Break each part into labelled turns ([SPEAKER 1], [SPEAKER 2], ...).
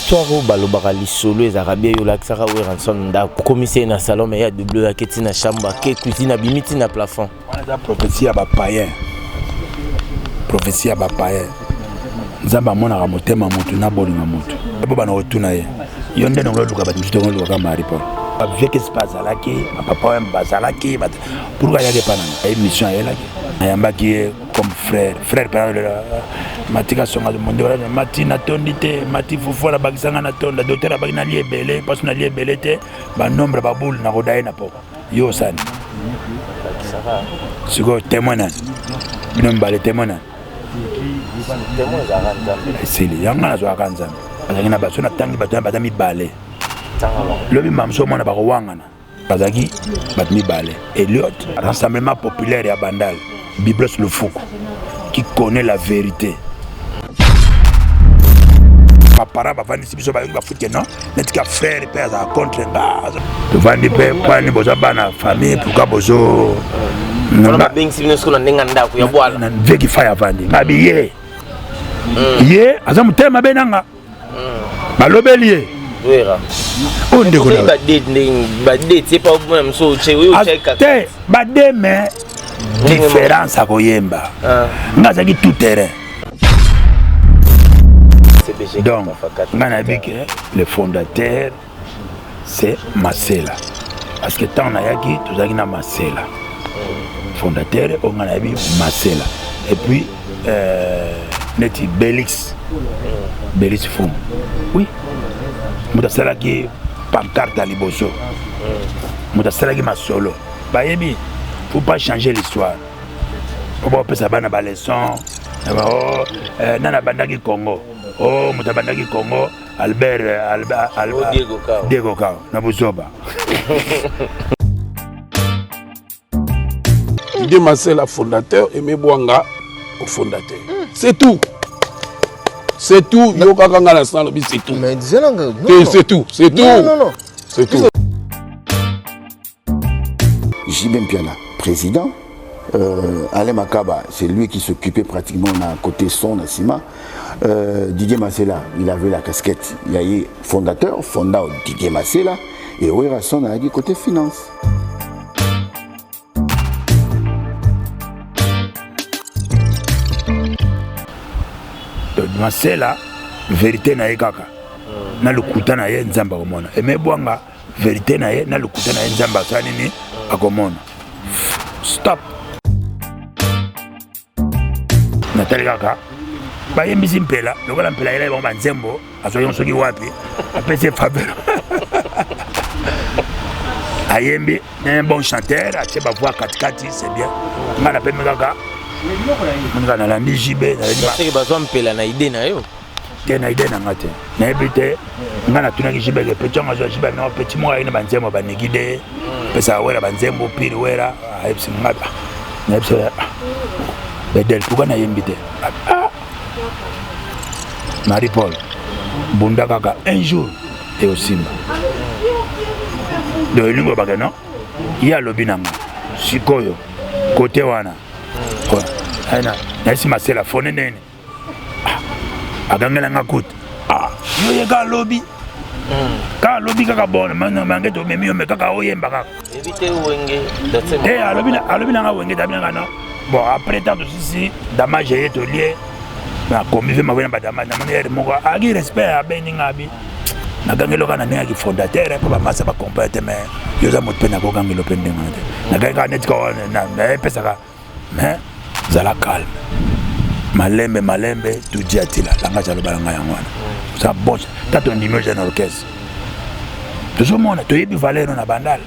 [SPEAKER 1] Histoire oyo balobaka lisolo ezalaka bien, yo olakisaka Werrason ndako, okomisi ye na salon mais ye adouble oyo ake ti na chambre, ake cuisine, abimi ti na plafond.
[SPEAKER 2] Wana eza prophetie ya ba païens, prophetie ya ba païens. Nzambe amonaka motema motu na bolingo motu. Bo bana kotuna ye, yo nde nongo oluka bato mosusu te, oluka Marie Paul. Ba vieux kesi bazalaki, ba papa oyo bazalaki, pourquoi ayaki epa na nga? Ye mission ayelaki, nayambaki ye comme frère. Frère pena matika songa monde wana mati natondi te, mati fufu nabakisa nga natonda, docteur abaki nalie ebele, mpasi nalie ebele te, ba nombre ba boule nakodaye na poko. Yo osani sikoyo témoin nani? Bino mibale témoin nani? Esili yango nga nazwaka Nzambe. Azalaki na bato natangi bato na baza mibale, lobi mamosu omona bakowangana. Bazalaki bato mibale, Eliot, rassemblement populaire ya Bandal, Biblos Lufuku qui connaît la vérité. Bapara bavandisi biso, bayoki bafuti non neti ka frère mpe azala contre nga. Tovandi mpe kwani boza bana famille, pourquoi bozo
[SPEAKER 1] babengisi bino sikoyo na ndenge ya ndako ya bwala?
[SPEAKER 2] Veki fai avandi ngabi ye ye aza motema mabe nanga, balobeli ye oyo ndeko te bade me différence akoyemba nga azalaki tout terrain. Donc nga nayebi ke le fondateur c'est Masela, parce que ntango nayaki tozalaki na Masela fondateur oyo nga nayebi Masela, et puis neti Belix, Belix Fum, oui, moto asalaki pancarte ya liboso, moto asalaki masolo bayebi. Faut pas changer l'histoire po bapesa bana baleçon. Nani abandaki Congo? O moto abandaki Congo, Albert, Albert, Albert Diego Kao na buzoba.
[SPEAKER 3] Didier Masela fondateur, Aimé Bwanga cofondateur. C'est tout. C'est tout. Yo kaka nga na sala bi c'est tout.
[SPEAKER 4] Mais disais non, non.
[SPEAKER 3] C'est tout, c'est tout.
[SPEAKER 4] Non, non, non.
[SPEAKER 3] C'est tout.
[SPEAKER 5] JB Mpiana, président. Alain Makaba, c'est lui qui s'occupait pratiquement à côté son, à Sima. Didier Masela, il avait la casquette. Il y a eu fondateur, fondateur Didier Masela, et Werrason a dit côté finance.
[SPEAKER 2] Donc, Masela, vérité na ye kaka. Na lokuta na ye Nzambe akomona. Aimé Bwanga, vérité na ye na lokuta na ye Nzambe asala nini akomona. Stop. Natali kaka bayembisi mpela lokola mpela yela bango banzembo azwaki soki wapi, apesi faveur, ayembi un bon chanteur, atie bavoix katikati, c'est bien. Nga napemi kaka monika, nalandi JB.
[SPEAKER 1] Soki bazwa mpela na idée na yo?
[SPEAKER 2] Te, na idée na nga te, nayebi te. Nga natunaki JB ke petit yango azwa JB no petit moko ayaki na banzembo baniki de pesaka Wera banzembo pire. Wera ayebisi nga, nayebisi Bedel pourquoi nayembi te. Marie Paul bunda kaka, un jour eosimba. Donc elingi olobaka non, ye alobi nanga sikoyo kote wana nayesi Masela fone ndenge agangelanga kuta yo ye kaka alobi, kaka alobi kaka bon mange tomemi yo me kaka oyemba kaka te. Alobi nanga wenge tabi nanga non. Bon, après tant tosisi damage ye tolie nakomi mpe makoyi na badamage. Namoni ere moko aki respect abendi nga abi nagangeli oka na ndenge yaki fondateur mpo bamasa bacomprendre te, mais yo oza moto mpe nakogangela mpe ndenge wana te. Nagangi kaka neti nayepesaka, mais zala calme, malembe malembe tudi atila langage aloba na ngai yango wana. Oza bon ta tondimi oza na orchestre, tozomona toyebi valeur na Bandal.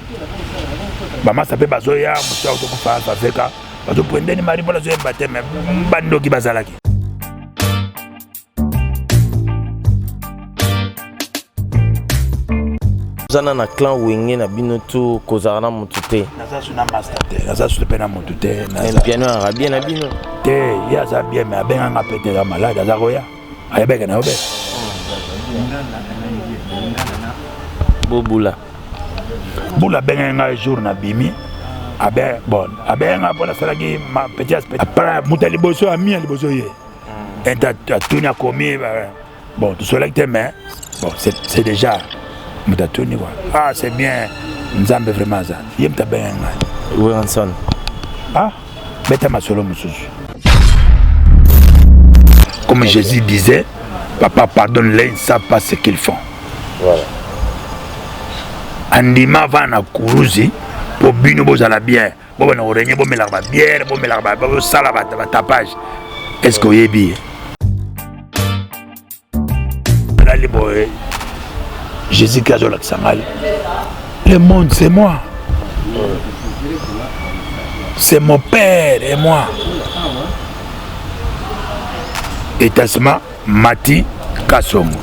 [SPEAKER 2] Bamasa mpe bazoya mosu akotokufa alpha bazoprendeni mari mpona azoyemba te, mais bandoki bazalaki.
[SPEAKER 1] Ozana na clan Wenge na bino to kozala na motu te?
[SPEAKER 2] Naza su na master te, naza su mpe na motu te.
[SPEAKER 1] Piano yaka bien na bino?
[SPEAKER 2] Te, ye aza bien mais abenganga mpe te, aza malade, aza koya ayebeke na yo be.
[SPEAKER 1] Bobula.
[SPEAKER 2] Bula abengaki ngai jour na bimi abe bon abenga mpo nasalaki petit aspect après moto ya liboso ami ya liboso ye ente atuni akomi. Bon, tosolaki te mais Bon, c'est déjà moto atuni quoi. Ah, c'est bien, Nzambe vraiment aza ye moto abenga ngai.
[SPEAKER 1] Werrason.
[SPEAKER 2] Ah, beta masolo mosusu. Comme Jésus disait, papa, pardonne-les, ils ne savent pas ce qu'ils font.
[SPEAKER 1] Voilà.
[SPEAKER 2] Andima va na kuruzi po bino bozala bien, bobana korenye, bomelaka babiere, bomelaka, bosala batapage. Est ce que oyebi ye nali boye? Jésus ki azolakisa ngai le monde, c'est moi, c'est mon père et moi. Étassement Mati Kasongo.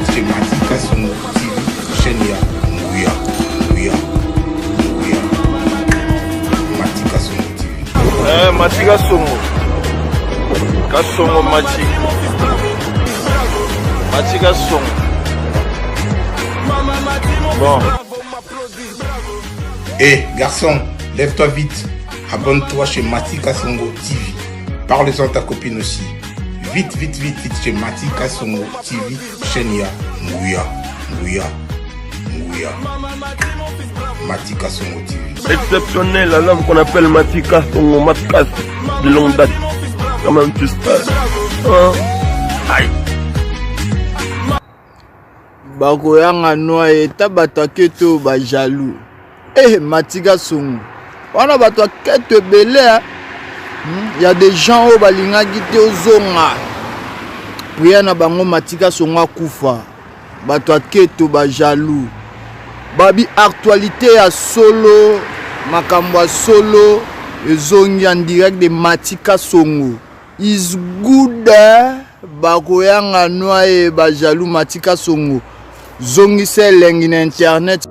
[SPEAKER 4] C'est Mati Kasongo TV, chaîne ya Nguya, Nguya, Nguya. Mati Kasongo TV.
[SPEAKER 6] Eh, Mati Kasongo. Kasongo Mati. Mati Kasongo. Bon.
[SPEAKER 4] Eh, garçon, lève-toi vite. Abonne-toi chez Mati Kasongo TV. Parle-en à ta copine aussi. Vite, vite, vite, vite chez Mati Kasongo TV, chaîne ya Nguya, Nguya, Nguya. Mati Kasongo TV.
[SPEAKER 6] Exceptionnel, l'homme qu'on appelle Mati Kasongo, Matkas, de longue date. Quand même, tu sais. Hein? Aïe.
[SPEAKER 7] Bakoyanga noa eta bato aketo bajaloux. Eh, Matika Songo wana bato aketo ebele, Ya des gens oyo balingaki te ozonga, prière na bango Matika Songo akufa. Bato aketo bajaloux babi. Actualité ya solo, makambo ya solo ezongi en direct de Matika Songo is good. Bakoyanga noa ye bajaloux. Matika Songo zongisa elengi na internet.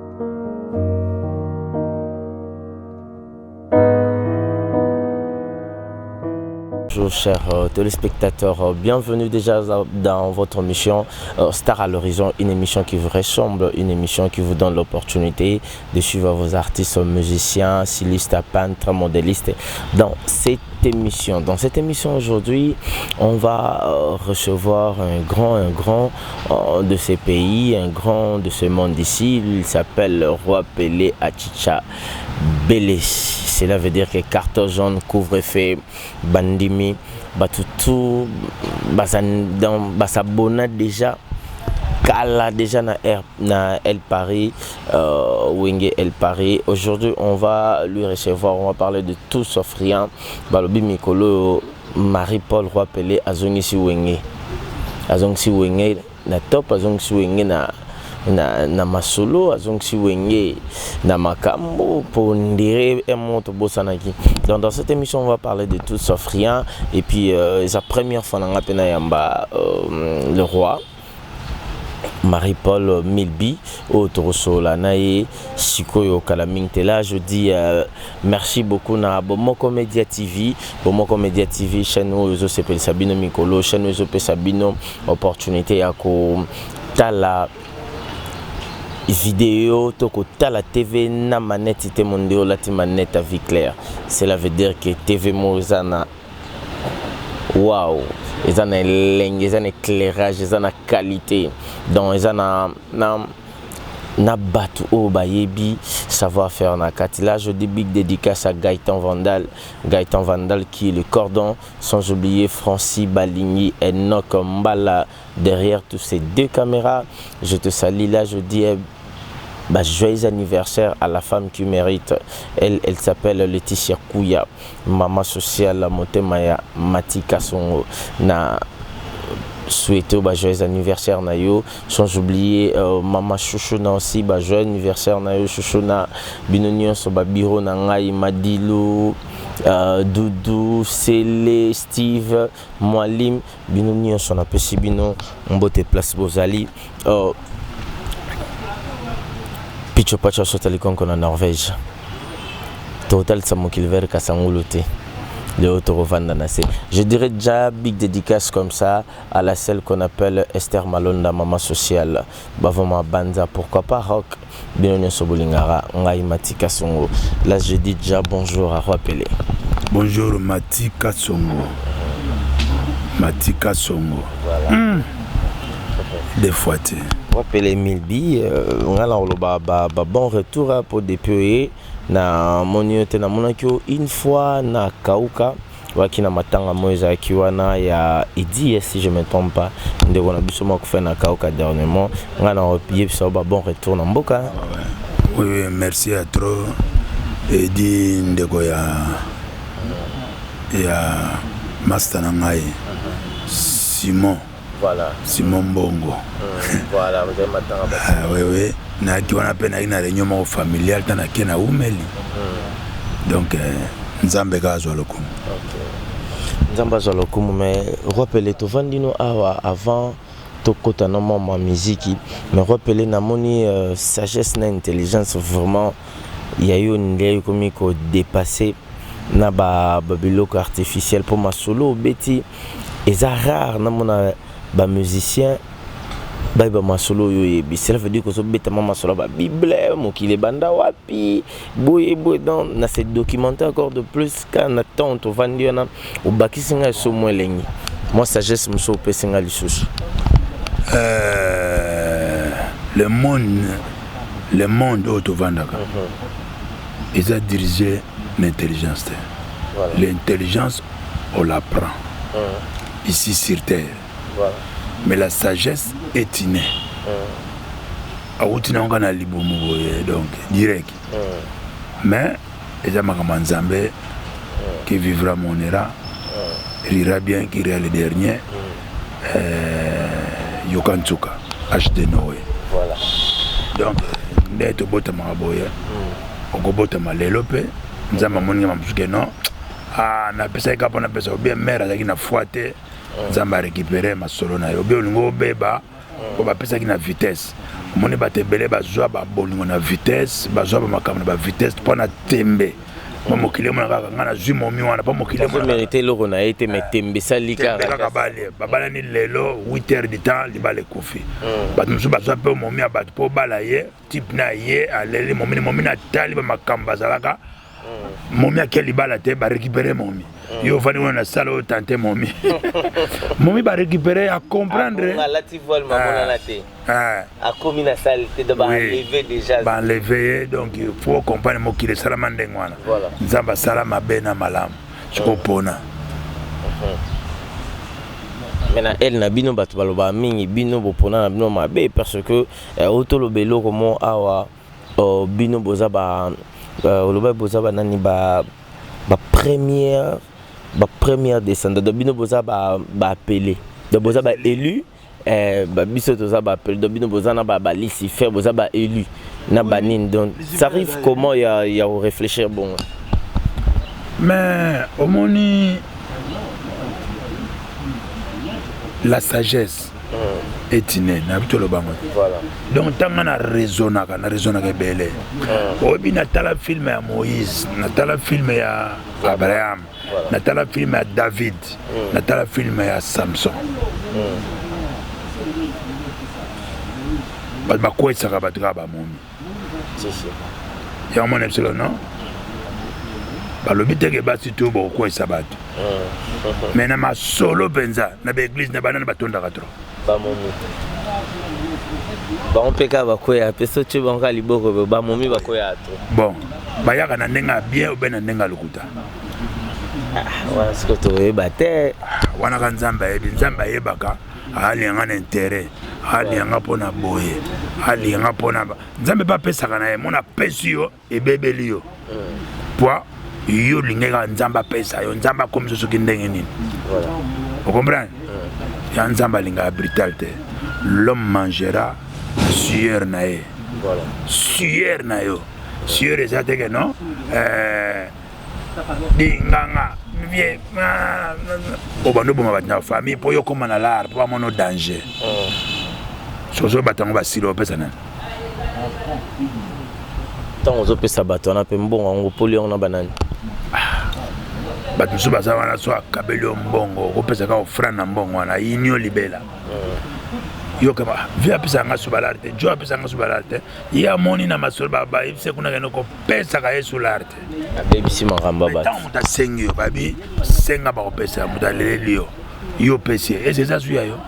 [SPEAKER 1] Bonjour chers téléspectateurs, bienvenue déjà dans votre émission Star à l'horizon, une émission qui vous ressemble, une émission qui vous donne l'opportunité de suivre vos artistes, musiciens, stylistes, peintres, modélistes dans cette émission. Dans cette émission aujourd'hui, on va recevoir un grand de ces pays, un grand de ce monde ici. Il s'appelle Roi Pelé Achicha Bélé. Cela veut dire que carton jaune, couvre-feu, bandimi, batutu, basabona déjà kala déjà na R, na El Paris, Wenge El Paris. Aujourd'hui, on va lui recevoir, on va parler de tout sauf rien. Balobi mikolo Marie-Paul Roi Pelé azongisi Wenge. Azongisi Wenge na top, azongisi Wenge na masolo, azongisi Wenge na makambo pour ndire moto bosanaki. Donc dans cette émission, on va parler de tout sauf rien. Et puis c'est la première fois na pena yamba le roi Marie-Paul Milby oyo tokosola na ye sikoyo kala mingi te. Là, je dis merci beaucoup na Bomoko Media TV. Bomoko Media TV, chaîne oyo ezosepelisa bino mikolo, chaîne oyo ezopesa bino opportunité ya kotala vidéo to kotala TV na manette te. Monde olati manette ya vie claire, cela veut dire que TV moko eza na wow, eza na elenge, eza na éclairage, eza na qualité. Donc eza na bato oyo bayebi savoir faire na kati. Là, je dis big dédicace à Gaëtan Vandal, Gaëtan Vandal qui est le cordon, sans oublier Francis Baligny, Enoch Mbala derrière tous ces deux caméras. Je te salue. Là, je dis eh, bah, joyeux anniversaire à la femme qui mérite. Elle, elle s'appelle Laetitia Kouya, maman sociale motema ya Mati Kasongo. Na souhaiter bah, joyeux anniversaire na yo, sans oublier maman Chouchouna aussi, bah, joyeux anniversaire na yo Chouchouna. Bino nyonso ba bureau na ngai, Madilu, Doudou, Sele, Steve, Mwalim, bino nyonso napesi bino mbote place bozali. Picho Pacho asotali konko na Norvège, totalisa mokili vere kasangulu te, leo tokovanda na se. Je dirais déjà big dédicace comme ça à la celle qu'on appelle Esther Malonda, maman sociale bavoma banza, pourquoi pas rock, bino nyonso bolingaka ngai Matika Songo. Là, je dis déjà bonjour à Roi Pelé.
[SPEAKER 2] Bonjour Mati Kasongo. Mati Kasongo.
[SPEAKER 1] Voilà.
[SPEAKER 2] Des fois te.
[SPEAKER 1] Roi Pelé Milbi, nga na koloba ba, ba bon retour hein, po depuis oye na moni yo te, namonaki yo une fois na Kauka waki na matanga mo ezalaki wana ya Edi, si je me trompe pas, ndeko na biso moko akufa na Kauka dernièrement. Nga na yebisa yo ba bon retour na mboka.
[SPEAKER 2] Oui, oui, merci à trop. Edi ndeko ya master na ngai Simon.
[SPEAKER 1] Voilà.
[SPEAKER 2] Simon Mbongo.
[SPEAKER 1] Voilà, vous avez matanga ba.
[SPEAKER 2] Ah, oui, oui. Nayaki wana mpe nayaki na réunion moko familiale ntango nake na umeli. Donc Nzambe kaka azwa lokumu.
[SPEAKER 1] Okay. Nzambe azwa lokumu, mais Roi Pelé tovandi no awa avant tokota na mwa mwa miziki, mais Roi Pelé namoni sagesse na intelligence vraiment ya yo nde ekomi kodépasser na ba biloko artificiel mpo masolo obeti eza rare namona bamusicien bayeba masolo oyo oyebi. Cela veut dire kozobeta mwa masolo ya babible, mokili ebanda wapi, boye boye. Donc na ce documentaire encore de plus ka na temps tovandi wana, obakisi ngai so mwa elengi, mwa sagesse mosusu opesi ngai lisusu.
[SPEAKER 2] Le monde oyo tovandaka eza dirigé na intelligence te. L'intelligence, on l'apprend ici sur terre, mais la sagesse est innée, awuti nango kaka na libumu boye, donc direct. Mais eza makambo ya Nzambe: qui vivra monera, rira bien, qui rira le dernier. Yoka nsuka hd Noé. Donc nde tobotamaka boye, okobotama lelo mpe Nzambe amoninga mamosusu ke non, ah, napesaki kaka mpo napesa obie mare azalaki na foi te, Nzambe arécupéré masolo na ye obie olingi obeba mpo bapesaki na vitesse. Omoni bato ebele bazwa babolingo na vitesse, bazwa bamakambo na bavitesse mpo na tembe, mpo mokili emona kaka ngai nazwi momi wana, mpo mokili
[SPEAKER 1] mérite eloko na ye te, mais tembe esali.
[SPEAKER 2] Kaka bale babalani lelo, 8 heures du temps libala ekufi. Bato mosusu bazwa mpe momi ya bato mpo obala ye, type na ye aleli momi, momi natali bamakambo azalaka, momi ake libala te, barécupéré momi. Yo ofandi wana na sala oyo tante momi, momi barécupéré, acomprendre.
[SPEAKER 1] Alati voile, mamonana te, akomi na salle te, donc baenlevé déjà.
[SPEAKER 2] Baenlevé ye. Donc il faut comprendre mokili esalama ndenge wana. Nzambe asala mabe na malamu, sikopona.
[SPEAKER 1] Mais na ele na bino, bato balobaka mingi, bino bopona na bino mabe, parce que oyo toloba eloko mo awa, bino boza ba oloba boza banani, ba première descendant. Donc bino boza baapele, donc boza baélu, biso toza baapele. Donc bino boza na balucifer, boza baélu na banini. Donc ça arrive comment ya koréfléchir bongo?
[SPEAKER 2] Mais omoni, la sagesse est innée na biso, tolobango te. Donc ntango na raisonnaka, na raisonnaka ebele. Oyebi, natala film ya Moïse, natala film ya Abraham, natala film ya David, natala film ya Samson. Bato bakwesaka bato kaka bamomi yango mona biso non, balobi teke basi to bokokwesa bato, mais na masolo mpenza na baeglise na banani batondaka trop.
[SPEAKER 1] Bamomi bango mpe kaka bakwea mpe so tie bango kaka liboko, bamomi bakwea to.
[SPEAKER 2] Bon, bayaka na ndenge ya bien obe na ndenge ya lokuta.
[SPEAKER 1] Wana siko toyeba te.
[SPEAKER 2] Wana ka Nzambe ayebi. Nzambe ayebaka, alinga na intérêt, alinga mpona boye, alinga mpona Nzambe mpe apesaka na ye. Mona apesi yo, ebebeli yo po yo olingi kaka Nzambe apesa yo, Nzambe akomisa soki ndenge nini, ocomprendre? Ya Nzambe alingaka brutal te. L'homme mangera sueur na ye, sueur na yo. Sueur eza te ke non, dinganga vie obanda oboma bato na famille mpo yo kóma na lar mpo bamona danger. Soki bato yango basili, opesa nani?
[SPEAKER 1] Ntango ozopesa bato wana mpe mbongo yango, poli yango na banani?
[SPEAKER 2] Bato mosusu baza wana, so akabeli yo mbongo, okopesa kaka ofrande na mbongo wana, ayini yo libela. Yoka vieux apesaka nga subalare te, jo apesaka nga subalare te. Ye amoni na masolo bayebisi kuna kende kopesaka ye sulare te.
[SPEAKER 1] Abebisi makambo ya bato.
[SPEAKER 2] Ntango moto asengi yo, babi senga bakopesa, moto aleleli yo, yo opesi ye, ese eza zwi ya yo.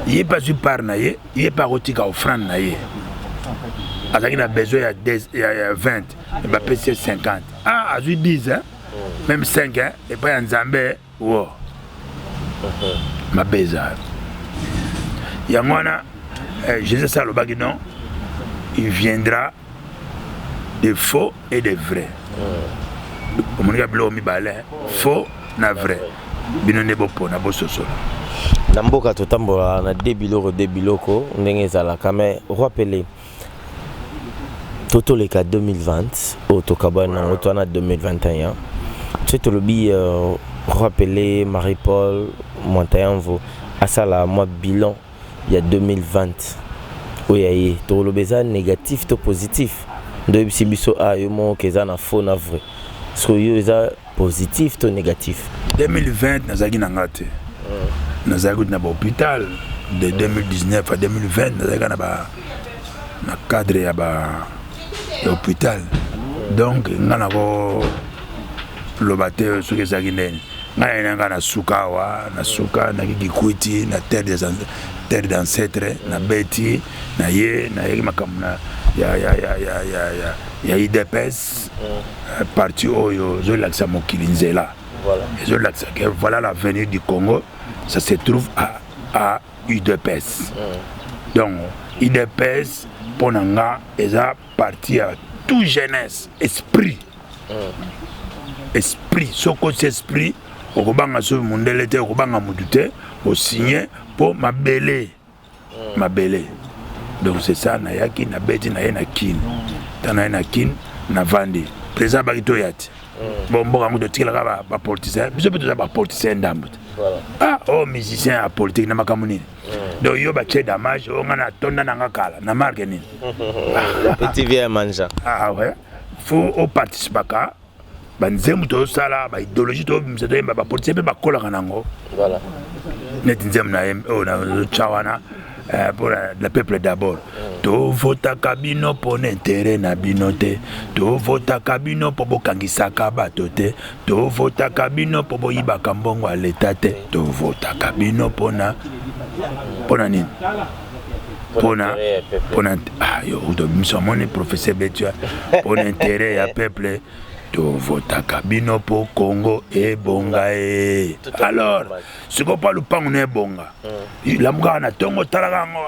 [SPEAKER 2] Ye mpe azwi part na ye, ye mpe akotika offrande na ye. Azalaki na besoin ya 20, bapesi ye 50. Ah, azwi 10, hein? Même 5, hein? Epai ya Nzambe, wo mabe eza yango wana. Jésus alobaki non, il viendra de faux et de vrai. Omonika biloko mibale, faux na vrai, bino nde bopona, bososola.
[SPEAKER 1] Na mboka totambolaka na de biloko, de biloko ndenge ezalaka. Mais Roi Pele, totoleka 2020 oyo tokabwana nango, to wana 2021 soki tolobi Roi Pele Marie Paul Mwantayamvo asala mwa bilan ya 2020 oyo ya ye, tokoloba eza négatif to positif? Nde oyebisi biso a yo moko eza na faux na vrai. Soki yo, eza positif to négatif?
[SPEAKER 2] 2020 nazalaki na nga te, nazalaki kuti na bahôpital. De 2019 à 2020 nazalaki na ba na cadre ya ba ya hôpital. Donc nga nako loba te soki ezalaki ndeni. Ngai na nga na suka awa, na suka naki Kikwiti na terre des terre d'ancêtre, na beti na ye, nayeki makambo na ya UDPS, parti oyo ezolakisa mokili nzela, ezolakisa ke voilà l'avenir du Congo, ça se trouve à UDPS. Donc UDPS mpo na nga eza parti ya tout jeunesse, esprit, esprit. Soki osi esprit, okobanga soki mondele te, okobanga mutu te, osigne mpo mabele, mabele. Donc c'est ça. Nayaki, nabeti na ye na Kine. Ntango naye na Kine, navandi, président abaki toya te. Bon, mboka yango totikelaka bapoliticien, biso mpe toza bapoliticien ndambo te. Ah, oyo musicien ya politique na makambo nini? Donc yo batie damage oyo nga natonda nanga kala na marke nini?
[SPEAKER 1] Petit vieux manja.
[SPEAKER 2] Ah ouais, faut oparticipaka banzembo tozosala, baidéologie tobimisa, toyemba, bapoliticien mpe bakolaka nango. Neti nzembo na ye oyo nazotya wana pour le peuple d'abord. Tovotaka bino mpo na intérêt na bino te, tovotaka bino mpo bokangisaka bato te, tovotaka bino mpo boyibaka mbongo ya leta te, tovotaka bino mpona nini? Mpona ah, yo tobimisa, omoni professeur Betua, mpona intérêt ya peuple. Tovotaka bino mpo Congo ebonga e. Alors sikoyo mpo lupango na ebonga, lamukaka na ntongo, talaka yango,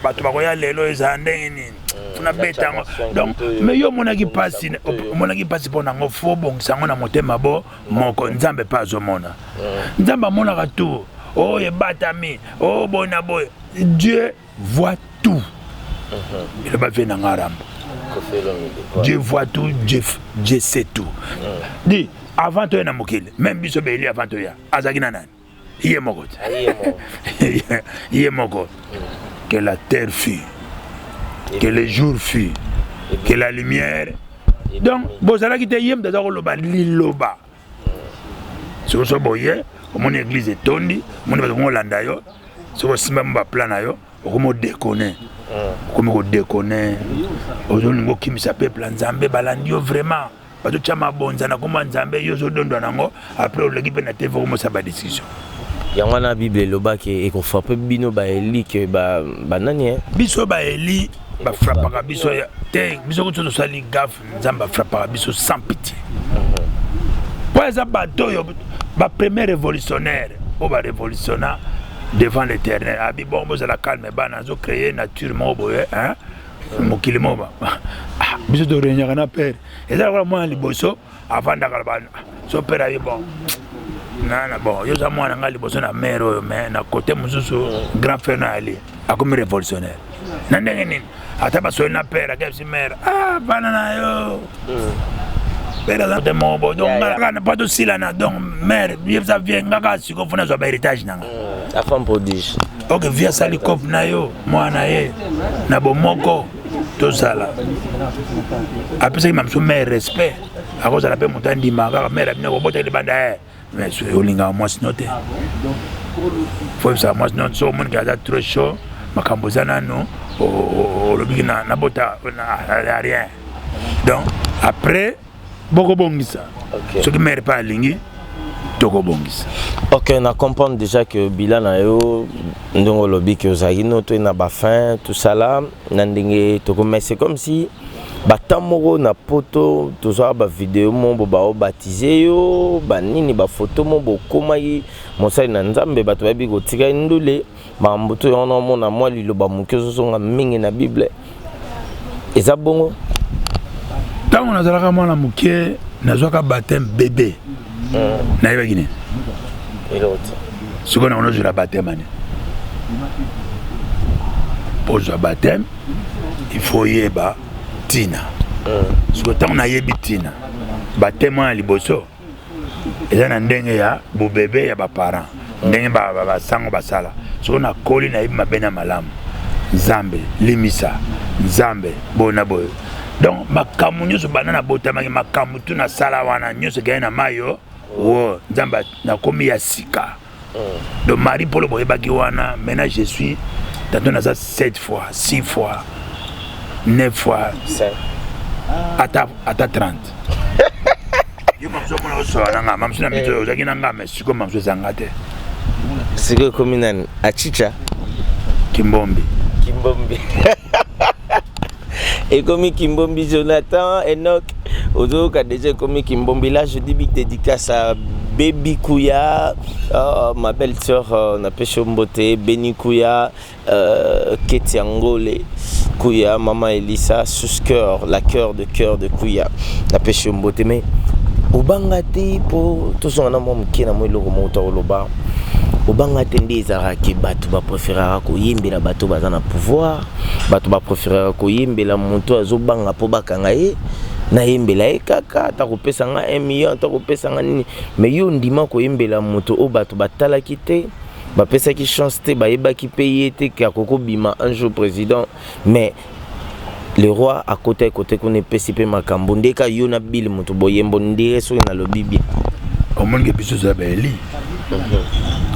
[SPEAKER 2] bato bakoya lelo ezala ndenge nini, funa beta yango. Donc mais yo omonaki mpasi, omonaki mpasi mpo nango, fo obongisa yango na motema bo moko. Nzambe mpe azomona, Nzambe amonaka tout oyo ebatami oyo boye na boye. Dieu voit tout, eloba vieux na nga Rambo. Dieu voit tout, Dieu, Dieu sait tout. Di avant toya na mokili, même biso beli, avant toya azalaki na nani? Ye moko te, ye moko. Que la terre fut, que le jour fut, que la lumière. Donc bozalaki te, ye moto aza koloba liloba. Soki so boye, omoni église etondi, omoni bato komolanda yo. Soki osimbami baplan na yo, okomi odekone, okomi kodekone, ozolinga okimisa peuple ya Nzambe. Balandi yo vraiment, bazotya mabonza na kombo ya Nzambe, yo ozodondwa nango. Après oleki mpe na TV, okomosala badiscussion.
[SPEAKER 1] Yango wana Bible elobaki ekofrappe bino baeli ke banani.
[SPEAKER 2] Biso baeli, bafrappaka biso te. Biso kutu tosali gaffe, Nzambe afrappaka biso sans pitié, mpo eza bato oyo bapremier révolutionnaire oyo barévolutionna devant l'Éternel. Abi bon, bozala calme bana, azocréer nature moko boye, mokili moko. Biso toregnaka na père, eza lokola mwana liboso avandaka bana. So père aye bon nana, bon, yo oza mwana ngai liboso na mare oyo, mais na côté mosusu grand frère na ali akomi révolutionnaire na ndenge nini? Ata basoli na père, akebisi mare, ah, bana na yo, père aza te moko boye. Donc nga na po tosilana. Donc mare yebisa vieux nga kaka sikoyo funa azwa bahéritage na nga.
[SPEAKER 1] Enfant prodige.
[SPEAKER 2] Ok, vieux asali cope na yo, mwana ye na bomoko tozala. Apesaki mamosu mare respect, akozala mpe moto andima kaka mare abino kobota libanda. Mais olingaka mwasi no te, fo yebisaka mwasi no so omoniki aza trop chaud. Makambo eza nano olobiki nabota na rien. Donc après bokobongisa. Soki mare mpe alingi, tokobongisa.
[SPEAKER 1] Ok, na comprendre déjà que bilan na yo, ndenge olobi ke ozalaki no to na bafin, tout ça là, na ndenge toko, mais c'est comme si batemps moko na poto tozwaka bavideo mo bo baobaptize yo, banini, bafoto mo bokomaki mosali na Nzambe, bato bayebi kotika ndule, makambo to yango. Naomona mwa liloba moke ozozonga mingi na Bible, eza bongo?
[SPEAKER 2] Ntango nazalaka mwana moke, nazwaka baptême bébé, nayebaki nini?
[SPEAKER 1] Eloko te.
[SPEAKER 2] Sikoyo nango nozwela baptême ani? Mpo ozwa baptême, il faut oyeba ntina. Sikoyo ntango nayebi ntina baptême wana, liboso eza na ndenge ya bobebe ya baparent, ndenge basango basala. Sikoyo nakoli, nayebi mabe na malamu. Nzambe limisa, Nzambe boye na boye. Donc makambo nyonso banda nabotamaki, makambo tu nasala wana nyonso ekei na mai yo wo. Nzambe, nakomi ya sika. Donc Marie Polo boyebaki wana, maintenant je suis tantôt naza 7 fois, 6 fois, 9 fois, ata ata 30. Yo mamosu omona osola na nga, mamosu na mito ozalaki na nga, mais sikoyo mamosu ezanga te.
[SPEAKER 1] Sikoyo ekomi nani? Achicha?
[SPEAKER 2] Kimbombi.
[SPEAKER 1] Kimbombi, ekomi Kimbombi. Jonathan Enoch, ozoyoka déjà, ekomi Kimbombi. Là je dis big dédicace à Baby Kuya, ma belle sœur, napesi yo mbote. Beni Kuya, Ketia Ngole Kuya, mama Elisa sus cœur, la cœur de cœur de Kuya, napesi yo mbote. Mais obanga te, mpo tozonga na mwa moke na mwa eloko moko tokoloba. Obanga te nde ezalaka ke bato bapréféraka koyembela bato baza na pouvoir, bato bapréféraka koyembela moto azobanga mpo bakanga ye, nayembela ye kaka ata kopesa nga 1 million, ata kopesa nga nini. Mais yo ndima koyembela moto oyo bato batalaki te, bapesaki chance te, bayebaki mpe ye te ke akoki kobima un jour président. Mais le roi akota ekote kuna, epesi mpe makambo ndeka yo na bile moto boyembo ndire, soki nalobi bien.
[SPEAKER 2] Omonike biso eza baeli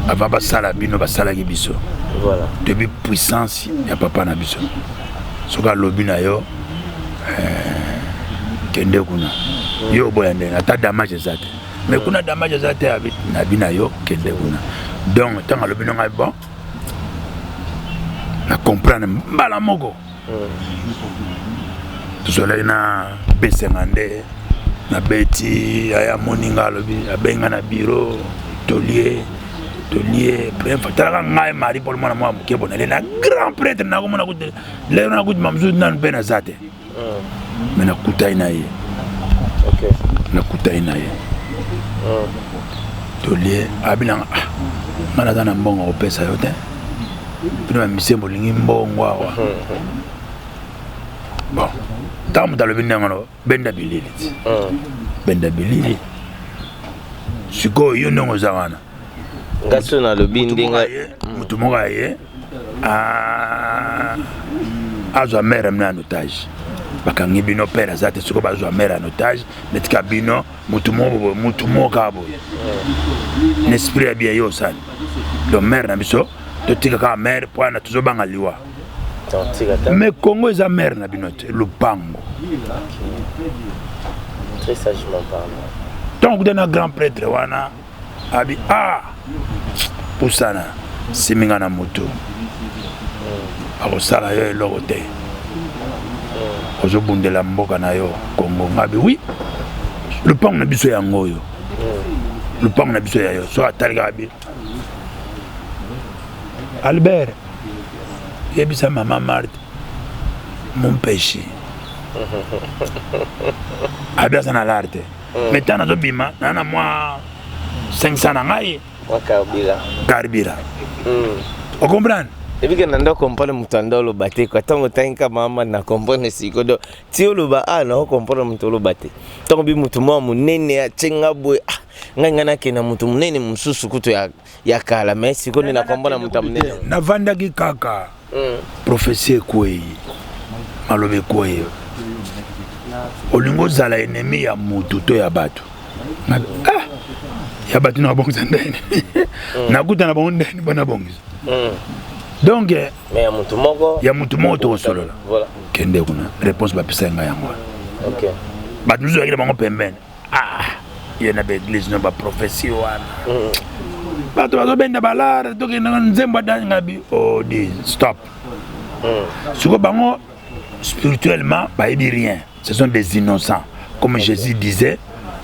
[SPEAKER 2] avant basala bino, basalaki biso. Toyebi puissance ya papa na biso. Soki alobi na yo kende kuna, yo oboya ndenge ata damage eza te. Mais kuna damage eza te, nabi na yo kende kuna. Donc ntango alobi na ngai, bon, na comprendre mbala moko. Tozalaki na besenga nde nabeti aya moninga, alobi, abenga na bureau, tolie tolie. Première fois talaka ngai Marie Paul, mwana mwa moke bonale na grand prêtre, nakomona kutu lelo nakuti mamosusu nanu mpe naza te, mais nakutai na ye, nakutai na ye, tolie. Abinanga: "Ah, nga naza na mbongo kopesa yo te, mpena bamisembo olingi mbongo awa." Bon, ntango moto alobi ndenge wana, benda bilili ti benda bilili. Sikoyo yo ndenge oza wana,
[SPEAKER 1] Nga so nalobi ndenge
[SPEAKER 2] motu moko aye azwa mare mna en otage, bakangi bino, père aza te. Sikoyo bazwa mare en otage, netika bino motu moko boye, motu moko kaka boye na esprit ya bien, yo osali. Donc mare na biso totika kaka mare po wana tozobanga liwa. Mais Congo eza mare na bino te, lupango.
[SPEAKER 1] Très sagement parlant.
[SPEAKER 2] Ntango kuta na grand prêtre wana, abi: "Ah, pusana, siminga na motu, akosala yo eloko te, ozobundela mboka na yo Kongo." Ngabi: "Oui, lupango na biso yango oyo, lupango na biso ya yo." So atali kaka bi: "Albert, yebisa mama Marthe mumpeshi." Abi aza na lar te, mais ntango nazobima naa na mwa 500 na ngai. Carburant, ocomprendre?
[SPEAKER 1] Ebike na ndo comprendre moto ando oloba te kwa ntango otangi ka mama na comprendre siko. Do ti oloba a na ocomprendre moto oloba te. Ntango bi moto mwa monene atyenga boye, ah, ngai ngai nakende moto monene mosusu kutu ya kala, mais sikoyo nde na comprendre moto ya monene.
[SPEAKER 2] Navandaki kaka, prophétie ekwei, maloba ekwei. Olingi ozala ennemi ya motu to ya bato? Ah, ya bato nabongisa ndeni, nakuta na bango ndeni mpo nabongisa. Donc
[SPEAKER 1] mais ya mutu moko
[SPEAKER 2] ya mutu moko tokosolola.
[SPEAKER 1] Voilà.
[SPEAKER 2] Kende kuna réponse bapesa ngai yango wana.
[SPEAKER 1] Okay.
[SPEAKER 2] Bato mosusu bazalaki na bango pembeni. Ah, ye na baeglise no baprophetie wana. Bato bazobenda balare tokende nzembo adani ngai bi odi oh, stop. Sikoyo bango spirituellement bayebi rien. Ce sont des innocents. Comme okay. Jésus disait,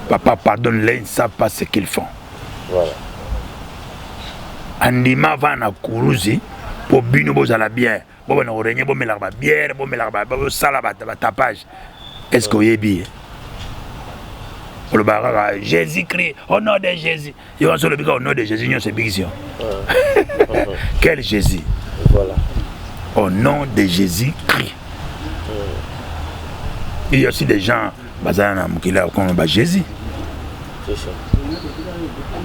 [SPEAKER 2] papa pardonne-les, ils ne savent pas ce qu'ils font.
[SPEAKER 1] Voilà.
[SPEAKER 2] Andima va na kuruzi po bino bozala bien bobana korenye bomelaka babiere bomelaka bosala batapage est ce que oyebi ye olobaka kaka jésus christ au nom de jésus yo nyonso olobi kaka au nom de jésus nyonso ebikisi yo quel jésus
[SPEAKER 1] voilà.
[SPEAKER 2] Au nom de jésus christ il y a aussi des gens bazala na mokili ya kongo ba jésus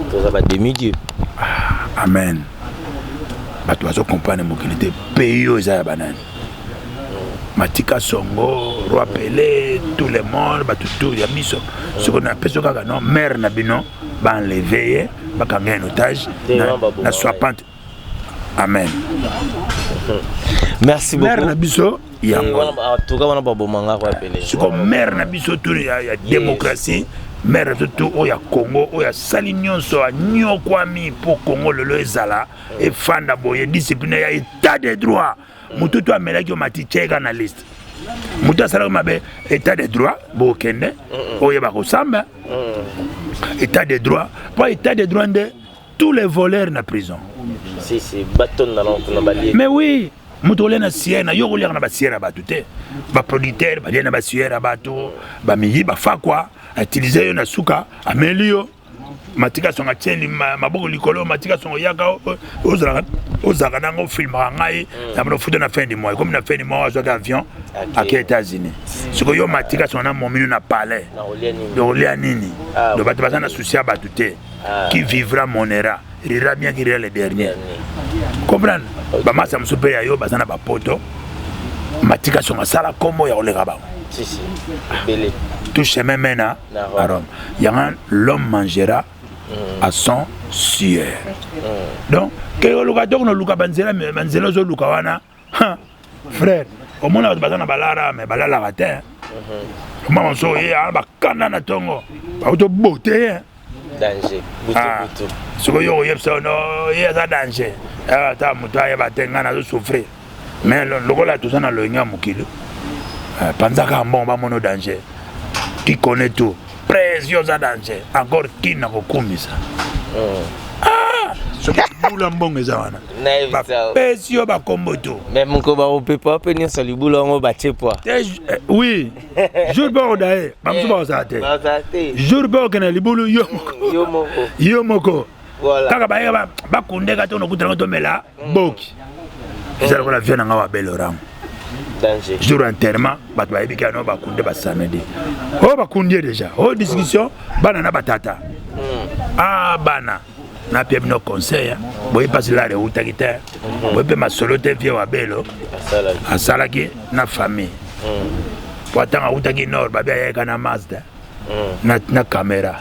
[SPEAKER 1] toza ba demi dieu
[SPEAKER 2] ah, amen bato bazo comprendre mokili te pays oyo eza ya banani matika songo roi pele tout le monde bato tout ya biso sikoyo napesi kaka no mare na bino baenleve ye bakanga ye en otage na swapante amen.
[SPEAKER 1] Merci beaucoup
[SPEAKER 2] mare na biso yango
[SPEAKER 1] en tout cas wana babomanga roi pele
[SPEAKER 2] sikoyo mare na biso tout ya démocratie mare na biso tout oyo ya congo oyo asali nyonso anyokwami mpo congo lelo ezala efanda boye discipline ya état de droit motu to amelaki yo mati tieka na liste motu asalaki mabe état de droit bokende oyeba kosamba état de droit mpo état de droit nde tous les voleurs na prison
[SPEAKER 1] si si batonda na kuna balie
[SPEAKER 2] mais oui moto olia na siere na yo okoliaka na basiere ya bato te baproducteur balia na basiere ya bato bamiyi bafakwa atilize yo na suka ameli yo matika songa atie maboko likolo matika songo yaka ozalaka nango filmaka ngai na bino futa na fin du mois ekomi na fin du mois azwaki avion ake États-Unis sikoyo yo matika songo na momino na palais okolia nini do bato baza na souci ya bato te qui vivra monera rira bien qui rira le dernier comprendre bamasa mosusu mpe ya yo baza na bapoto matika songo asala kombo ya koleka bango tout chemin mène à Rome yango l'homme mangera à son sueur donc keke oluka toko noluka banzela banzela ozoluka wana frère omona bato baza na balara me balalaka te mama mosusu oye ana bakanda na ntongo bauti obote ye
[SPEAKER 1] danger
[SPEAKER 2] ah, sikoyo yo koyebisa no ye aza danger ata moto ayeba te ngai nazo souffrir mais lokola toza na loyenge ya mokili eh, panza kaka mbongo bamono danger qui connaît tout presi oza danger encore kina kokumisa ah, soki libula mbongo eza wana bapesi yo bakombo to
[SPEAKER 1] mais moko bakopepa mpe nyonso libula yango batie pwa
[SPEAKER 2] eh, oui jour mpe okoda ye bamosusu bakozala te jour mpe okende libulu yo moko yo moko kaka bayeka bakundeka to nokutanaka tomela boki eza lokola vie na nga wa bel orango jour enterrement bato bayebi kaka no bakunde basamedi oyo bakundi ye déjà oyo discussion bana na batata ah bana napia bino conseil boye mpasi lare eutaki te boye mpe masolo te vie wa belo asalaki na famille po atanga autaki nord babi ayaka na mazda na caméra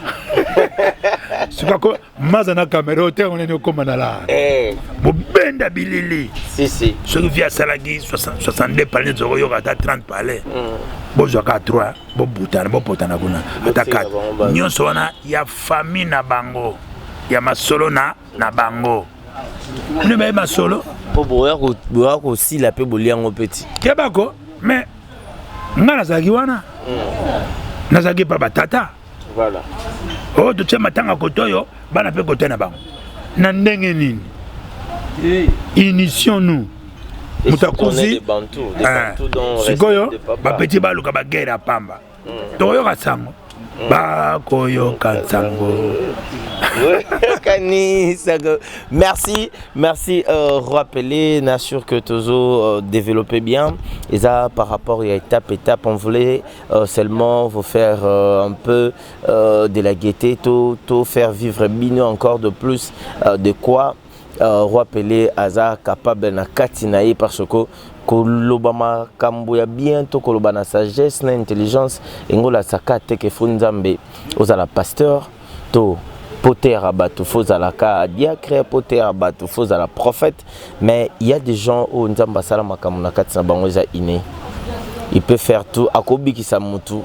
[SPEAKER 2] sukako maza na caméra ote yango nani okóma na la
[SPEAKER 1] eh.
[SPEAKER 2] bobenda bilili
[SPEAKER 1] si, si.
[SPEAKER 2] Soki vi asalaki 62 palais tokoyoka ata 30 palais bozwaka 3 bobutana bopotana kuna ata 4 nyonso wana ya famille na bango ya masolo na na bango bino baye masolo
[SPEAKER 1] mpo boya kosila mpe bolia yango mpe ti
[SPEAKER 2] kebako mais ngai nazalaki wana nazalaki epa batata
[SPEAKER 1] voilà.
[SPEAKER 2] oyo totie matanga kote oyo bana mpe kote na bango na ndenge nini initions nous moto akufi sikoyo bapeti baluka bagere ya pamba tokoyoka sango bakoyoka sango
[SPEAKER 1] Kanisaka. Merci, merci Roi Pelé, n'assure que Tozo développé bien. Et ça, par rapport à étape étape, on voulait seulement vous faire un peu de la gaieté, tout, tout faire vivre bino encore de plus de quoi Roi Pelé aza capable na kati na ye parce que koloba makambo ya bien to koloba na sagesse na intelligence engolasaka te ke fo nzambe ozala pasteur to Mpo teyaka bato fo ozalaka diacre, mpo teyaka bato fo ozala prophète, mais il y a des gens oyo Nzambe asala makambo na kati na bango eza inné. Il peut faire tout, akobikisa mutu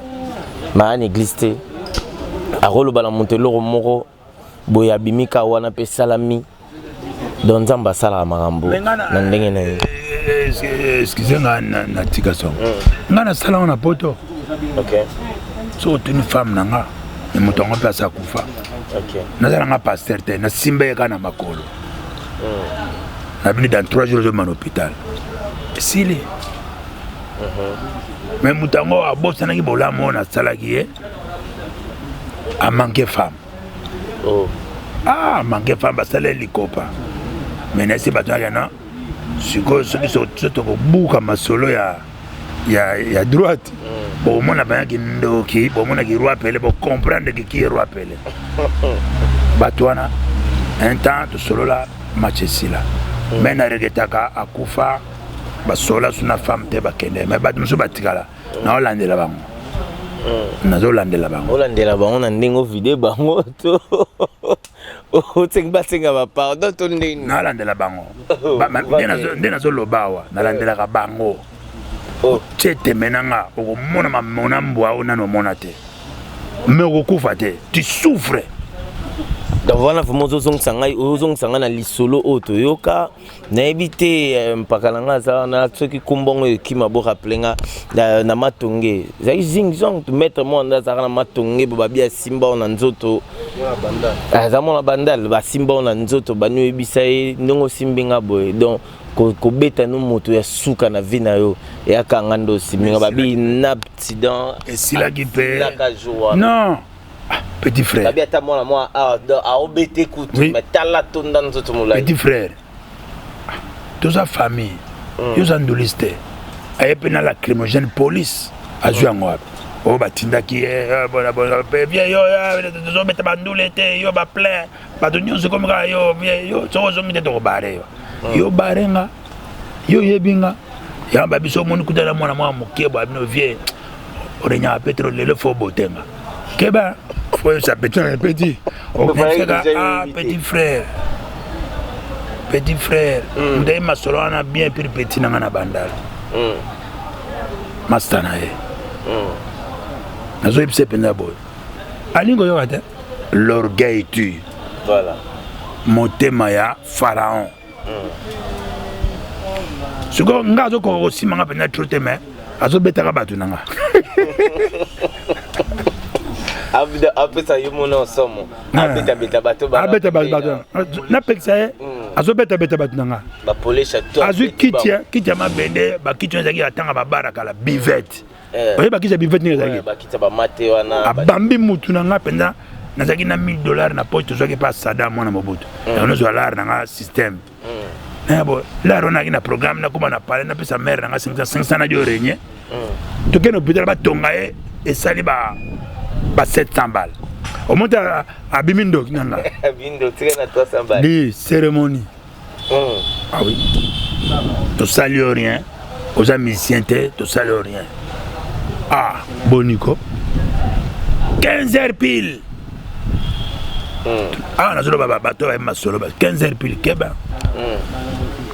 [SPEAKER 1] mais aya na église te, akoloba na moto eloko moko boye abimi ka wana mpe esalami. Donc Nzambe asalaka makambo na ndenge na ye.
[SPEAKER 2] Excuse nga, natika songo. Nga nasala ngo na poto. Soki otuni femme na nga, me moto yango mpe asa kufa. Naza nanga pasteur te, nasimba ye kaka na makolo. Nabini dans 3 jours ozoma na hôpital, esili. Me moto yango abosanaki bolamu oyo nasalaki ye, amanke femme.
[SPEAKER 1] Oh.
[SPEAKER 2] Ah, manke femme, basala ye likopa. Me nayesi bato nake na sikoyo, soki so tokobuka masolo ya droite, bomona bayaki ndoki, bomonaki roi Pele, bocomprendre que qui est roi Pele. Bato wana, un temps tosolola, match esila. Me na regretaka akufa, basola su na femme te, bakende. Me bato mosusu batikala, naolandela bango, nazolandela bango.
[SPEAKER 1] Olandela bango na ndenge ovide bango to osengi basenga bapardon to ndeni?
[SPEAKER 2] Nalandela bango. Nde nazoloba awa, nalandelaka bango. Tie teme na nga, okomona mamona mbwa oyo nano omona te, mais okokufa te, tu souffres.
[SPEAKER 1] Donc wana vraiment ozozongisa ngai, ozongisa ngai na lisolo oyo toyoka. Nayebi te, mpaka na ngai aza wana, soki kumbongo ekima, borappeler nga na Matonge ezalaki zingzong. Maître mwana azalaka na Matonge bo babi asimba oyo na nzoto, aza mwana Bandal, basimba oyo na nzoto, bani oyebisa ye ndenge osimbi nga boye. Donc kobeta no moto ya suka na vie na yo eyaka nga nde osimbi nga, babi na accident.
[SPEAKER 2] Esilaki mpe non. Ah, petit frère.
[SPEAKER 1] Babi ata mwana mwa aobete kutu, mais tala tonda nzoto molai.
[SPEAKER 2] Petit frère, toza famille. Yo oza ndulisi te, aye mpe na lacrymogène, police azwi yango wapi oyo batindaki ye? Vie yo, tozobeta bandule te, yo baplein bato nyonso ekomi kaka yo. Vie yo, soki ozongi te, tokobare yo. Yo bare nga, yo oyebi nga yango. Babiso omoni kuta na mwana mwa moke bwa bino. Vie orenyaka petro lelo, fo botenga keba, foyebisa petit na petit okoseka. Ah, petit frère, petit frère, moto aye masolo wana bien pire, petit na nga na Bandala, master na ye, nazoyebisa mpenza boye, alingi oyoka te. L'orgueil tue.
[SPEAKER 1] Voilà.
[SPEAKER 2] Motema ya pharaon. Sikoyo nga azokoka kosima nga mpenza trop te, mais azobetaka bato na nga.
[SPEAKER 1] Apesa yo mona osomo, abetabeta bato.
[SPEAKER 2] Abeta bato, napekisa ye, azobetabeta bato na nga. Azwi kiti, kiti ya mabende, bakiti oyo ezalaki atanga babara kala, buvette. Oyeba kiti ya buvette ndenge ezalaki, abambi mutu na nga mpenza. Nazalaki na 1000 $ na poche, tozwaki epa Sada mwana Mobutu yango. Nozwa lare na nga système bo lare wana naki na programme, nakóma na palais, napesa mare na nga 500 500 na dio régné. Tokende hôpital, batonga ye, esali ba 700 balles. Omonti abimi ndoki na nga di cérémonie. Ah oui, tosali yo rien, oza musicien te, tosali yo rien. Ah, boniko 15 heures pile. Awa nazoloba, bato bayebi masolo. 15 heures pile, keba,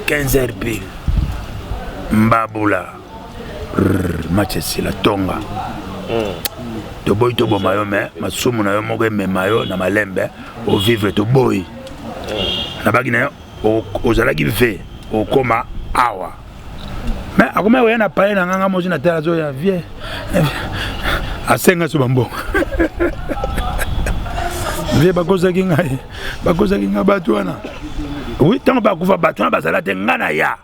[SPEAKER 2] 15 heures pile, mbabula match esila, tonga. Toboyi toboma yo, me masumu na yo moko emema yo na malembe ovivre. Toboyi nabaki na yo, ozalaki ve okóma awa. Mais akomi koya na paye na nganga mosi na tala, azoya vie, asenga so bambongo. Vie, bakozaki ngai, bakozaki ngai bato wana. Oui, ntango bakufa bato wana bazala te, ngai na ya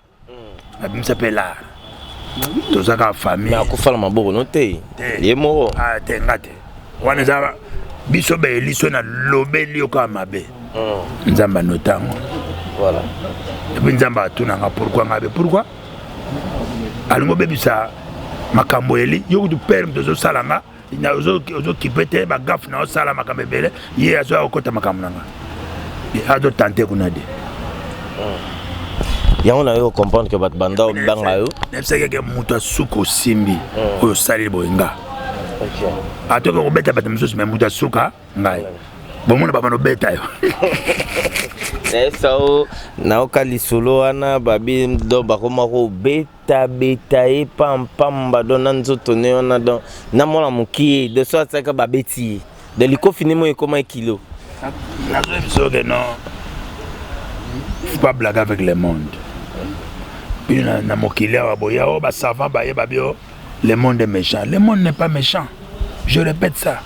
[SPEAKER 2] nabimisa mpe lar, toza kaka famille.
[SPEAKER 1] Akufa na maboko no te, ye moko.
[SPEAKER 2] Ah, te, nga te. Wana eza biso bayeli so nalobeli yo kaka mabe, Nzambe anotango.
[SPEAKER 1] Voilà.
[SPEAKER 2] Et puis Nzambe atunanga pourquoi nga be, pourquoi alingi obebisa makambo eli yo. Kutu pere moto ozosala nga, ozokipe te bagafe na osala makambo ebele, ye azoya kokota makambo na nga, azotante kuna de.
[SPEAKER 1] Yango na yo comprendre que bato banda obanga yo.
[SPEAKER 2] Nayebisaki ke moto asuka osimbi oyo osaleli boye nga, atoki kobeta bato mosusu, me moto asuka ngai. Bomona babanda obeta yo.
[SPEAKER 1] Nayebisa o nayoka lisolo wana babi donc bakoma kobetabeta ye pampamba donc na nzoto ne wana donc na mwana mokie de so asalaka babeti ye donc likofi ne moi ekoma kilo.
[SPEAKER 2] Nazoyebisa ke non, faut pas blaguer avec le monde. Bino na mokili awa boya o basavant baye babi o le monde est méchant. Le monde n'est pas méchant, je répète ça.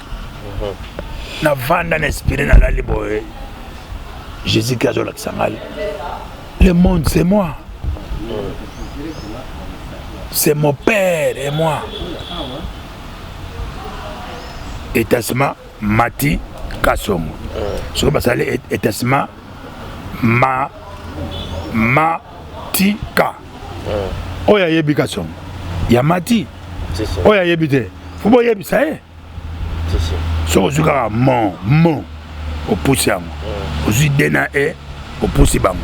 [SPEAKER 2] Navanda na inspiré, nalali boye, Jésus Christ azolakisa ngai le monde, c'est moi, c'est mon père et moi. Étassement Mati Kasongo, soki basali étassement ma matika, oyo ayebi Kasongo ya Mati, oyo ayebi te, fo boyebisa ye. Soki ozwi kaka mon mo, opusi yango, ozwi d na e, opusi bango,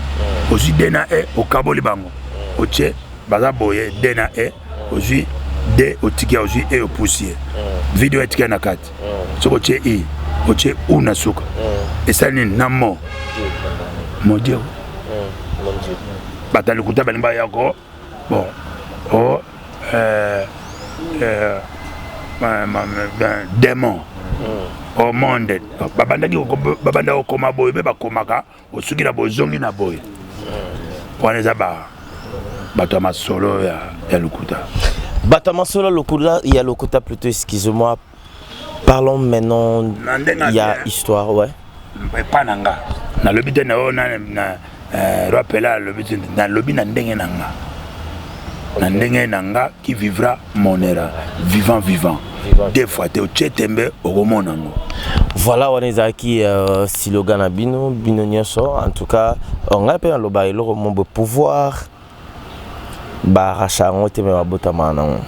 [SPEAKER 2] ozwi d na e, okaboli bango, otie baza boye d na e, ozwi d, otiki, ozwi e, opusi ye, video etika na kati. Soki otie i, otie u na suka, esali nini na mo? Mon Dieu. Bato ya lokuta balingi bayako bon o démon au monde. Babandaki, babanda kokoma boye mpe bakomaka osuki na bozongi na boye wana. Eza bato ya masolo ya lokuta.
[SPEAKER 1] Bato ya masolo lokuta, ya lokuta plutôt, excusez-moi. Parlons maintenant ya histoire, ouais.
[SPEAKER 2] Epa na nga, nalobi te na oyo na Roi Pela alobi te. Nalobi na ndenge na nga, na ndenge na nga, qui vivra monera. Vivant, vivant deux fois te. Otie tembe, okomona yango.
[SPEAKER 1] Voilà, wana ezalaki slogan na bino, bino nyonso. En tout cas, ngai mpe naloba eloko mo pouvoir baarracha yango te, me babotamaka nango.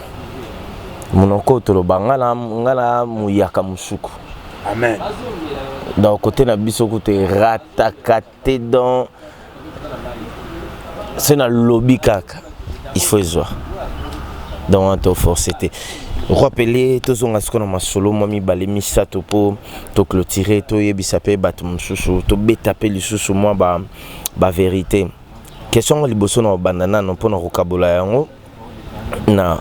[SPEAKER 1] Monoko toloba, nga na moyaka mosuku.
[SPEAKER 2] Amen.
[SPEAKER 1] Donc côté na biso kutu erataka te. Donc so nalobi kaka, il faut ezwa. Donc wana toforce te. Roi Pele, tozonga sikoyo na masolo mwa mibale misato mpo toclôturer, toyebisa mpe bato mosusu, tobeta mpe lisusu mwa bavérité. Question ngo liboso na kobanda nano mpona kokabola yango na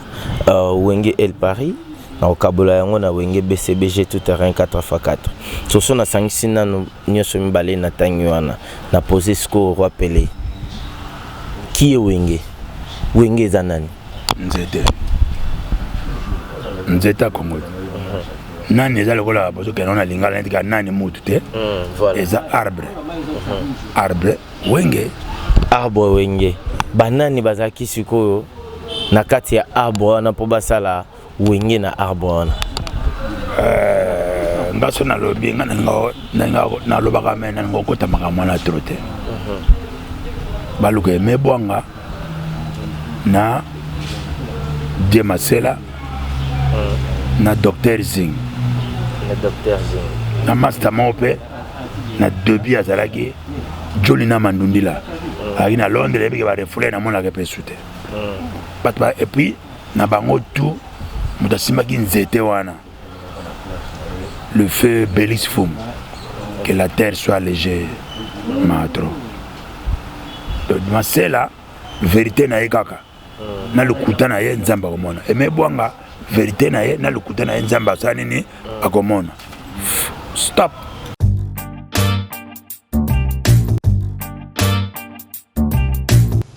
[SPEAKER 1] Wenge El Paris, na kokabola yango na Wenge BCBG tout terrain 4x4. Soso nasangisi nano nyonso mibale na ntangi wana na pose sikoyo. Roi Pele, qui est Wenge? Wenge eza nani?
[SPEAKER 2] Nzete, nzete ya Kongo. Nani eza lokola bozokende na lingala neti ka nani mutu te. Eza arbre, arbre Wenge.
[SPEAKER 1] Arbre Wenge, banani bazalaki sikoyo na kati ya arbre wana mpo basala Wenge na arbre wana?
[SPEAKER 2] Nga so nalobi, nga nalobaka, me nalinga okota makambo wana trop te. Baluka emebwanga na Die Masela na Docteur Zing.
[SPEAKER 1] Na Docteur Zing.
[SPEAKER 2] Na master moko mpe na début azalaki Joli na Mandundila, azalaki na Londres. Yebike barefule, namonaka mpe su te bato. Et puis na bango tout, moto asimbaki nzete wana, le feu Belis Fum, que la terre soit légère. Matro Masela, vérité na ye kaka na lokuta na ye, Nzambe akomona. Eme Bwanga, vérité na ye na lokuta na ye, Nzambe asala nini? Akomona. Stop.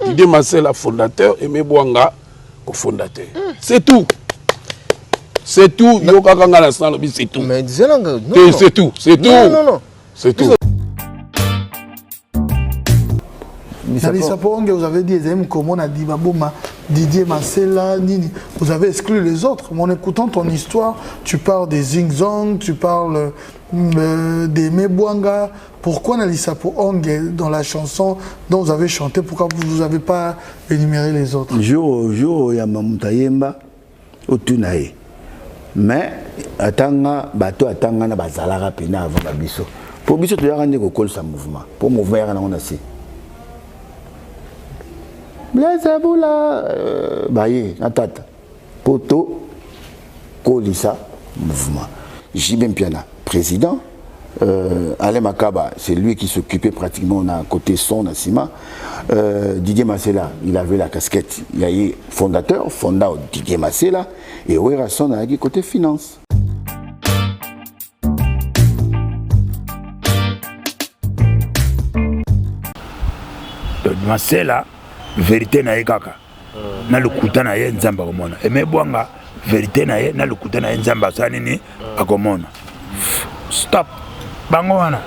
[SPEAKER 3] Didier Masela fondateur, Aimé Bwanga cofondateur. C'est tout. C'est tout. Yo kaka nga na sala, c'est tout.
[SPEAKER 7] Mais disais non, non.
[SPEAKER 3] C'est tout, c'est tout.
[SPEAKER 7] Non, non, non.
[SPEAKER 3] C'est tout.
[SPEAKER 8] Na Onge, vous avez dit ezali komona Dibaboma, Didier Masela, nini. Vous avez exclu les autres. Mais en écoutant ton histoire, tu parles des Zing Zong, tu parles des Mebwanga. Pourquoi na Lisapo Onge, dans la chanson dont vous avez chanté, pourquoi vous n'avez pas énuméré les autres?
[SPEAKER 5] Jour jour ya mamuta yemba, otuna ye. Mais atanga bato, atanga na bazalaka pena avant babiso, mpo biso toyaka nde kokolisa mouvement, mpo mouvement yaka nango na se. Blaise Bula, baye na tata mpo tokolisa mouvement. JB Mpiana président. Alain Makaba, c'est lui qui s'occupait pratiquement na côté son, na sima. Didier Masela, il avait la casquette. Il y a eu fondateur, fonda Didier Masela, et Werrason a dit côté finance.
[SPEAKER 2] Donc, Masela, vérité na ye kaka. Na lokuta na ye Nzambe akomona. Aimé Bwanga, vérité na ye, na lokuta na ye Nzambe asala nini? Akomona. Stop. Bango wana.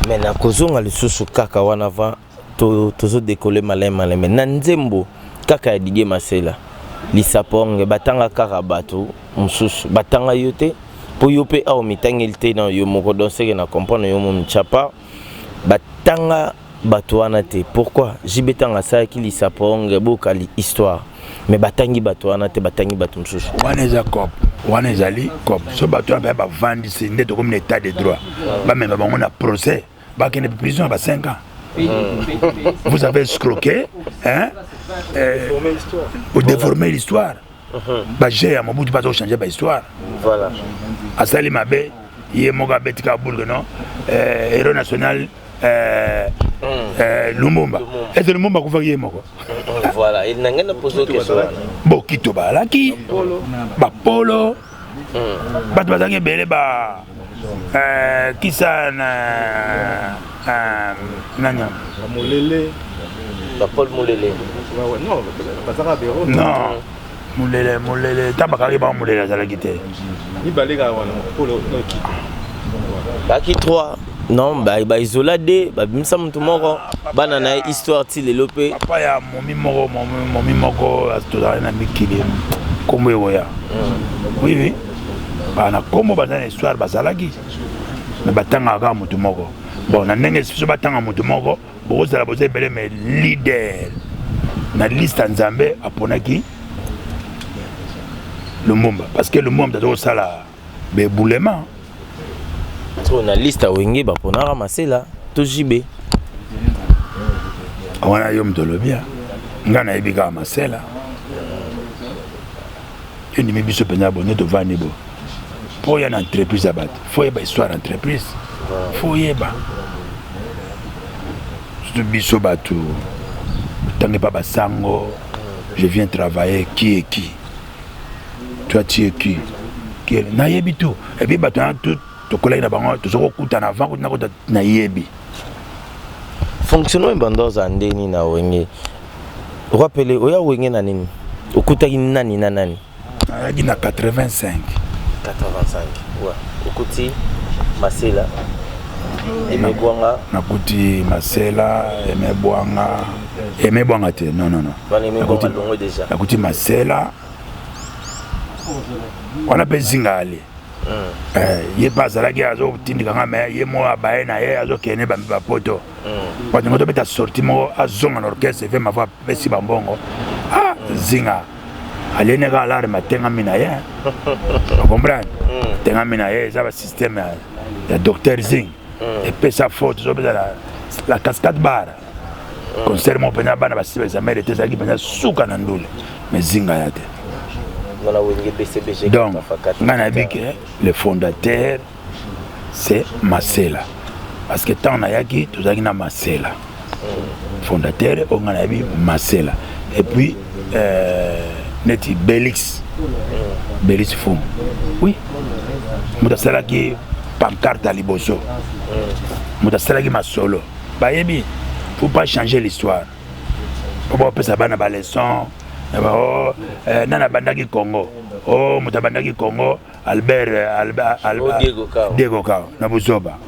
[SPEAKER 1] Mais na kozonga lisusu kaka wana avant tozo décoller malin malin, mais na nzembo kaka ya Didier Masela lisaponge batanga kaka bato mosusu batanga yo te po yo pe awa mitangeli te na yo moko, donc c'est que na comprendre yo mo mchapa batanga bato wana te. Pourquoi JB tanga asalaki lisaponge bokali histoire mais batangi bato wana te, batangi bato mosusu?
[SPEAKER 2] Wana eza cop, wana ezali cop. So bato wana bavandisi nde tokomi na état de droit, bamema bango na procès, bakende prison ya ba 5 ans. Vous avez escroqué, hein, vous déformez l'histoire. Ba jeu ya Mobutu bazo changer ba histoire.
[SPEAKER 1] Voilà.
[SPEAKER 2] Asali mabe ye moko abetika boulgue non, héros national, Lumumba. Est-ce que Lumumba akufaki ye moko?
[SPEAKER 1] Voilà, il n'a rien posé question.
[SPEAKER 2] Bokito balaki, ba polo, bato bazalaki ebele ba kisa na nani?
[SPEAKER 4] Mulele.
[SPEAKER 1] Ba Paul Mulele.
[SPEAKER 4] Non, bazaka bero.
[SPEAKER 2] Non. Mulele, Mulele, ta bakaki ba Mulele azalaki te.
[SPEAKER 4] Mibale kaka wana, Paul no Kito.
[SPEAKER 1] Baki 3. Non, ba isola 2, ba bimisa mutu moko, bana na histoire ti lelo pe.
[SPEAKER 2] Papa ya momi moko, momi moko, tozalaki na mikili, kombo ekoya. Oui, oui. Ba na kombo baza na histoire bazalaki. Mais batangaka kaka mutu moko. Bon, na ndenge biso batanga mutu moko, bokozala boza ebele, mais leader na liste ya Nzambe aponaki Lumumba, parce que Lumumba aza kosala bebulema.
[SPEAKER 1] So na liste ya Wenge baponaka Masela to JB.
[SPEAKER 2] Wana yo moto olobi, nga nayebi kaka Masela. Yo ndimi biso mpenza bo nde tovandi bo mpo oya na entreprise ya bato, fo oyeba histoire entreprise, fo oyeba surtout biso bato otangi pa basango. Je viens travailler, qui est qui, toi tu es qui, qui est nayebi tout. Et puis bato wana tout tokolaki na bango, toza kokutana avant nakota, nayebi
[SPEAKER 1] fonctionnement ebanda ozala ndeni na Wenge. Rappelez, oya Wenge na nini, okutaki nani na nani?
[SPEAKER 2] Nayaki na 85.
[SPEAKER 1] 85, ouais. Okuti Masela, Aimé Bwanga.
[SPEAKER 2] Nakuti Masela, Aimé Bwanga. Aimé Bwanga te, non, non, non.
[SPEAKER 1] Wana Aimé Bwanga longo déjà.
[SPEAKER 2] Nakuti Masela wana mpe zinga ale. Ye mpe azalaki azotindika nga, me ye moko abaye na ye azokende bapoto. Bato ngo tobeta sorti moko, azonga na orchestre ve mavo apesi bambongo. Ah, zinga aliene kaka alarme, atengami na ye, ocomprendre, atengami na ye. Eza basystème ya docteur Zing epesa faute, ozopesa la cascade bar concert moko mpenza, bana basi baexamen te, ezalaki mpenza suka na ndule, mais zinga ya te. Donc ngai nayebi ke le fondateur c'est Masela, parce que ntango nayaki tozalaki na Masela fondateur oyo ngai nayebi Masela. Et puis neti Belix, Belix Fumu, oui, moto asalaki pancarte ya liboso, moto asalaki masolo, bayebi. Faut pas changer l'histoire po bapesa bana baleçon. Oh, nani abandaki Congo? Oh, moto abandaki Congo, Albert, Albert, Albert Diego Kao na buzoba,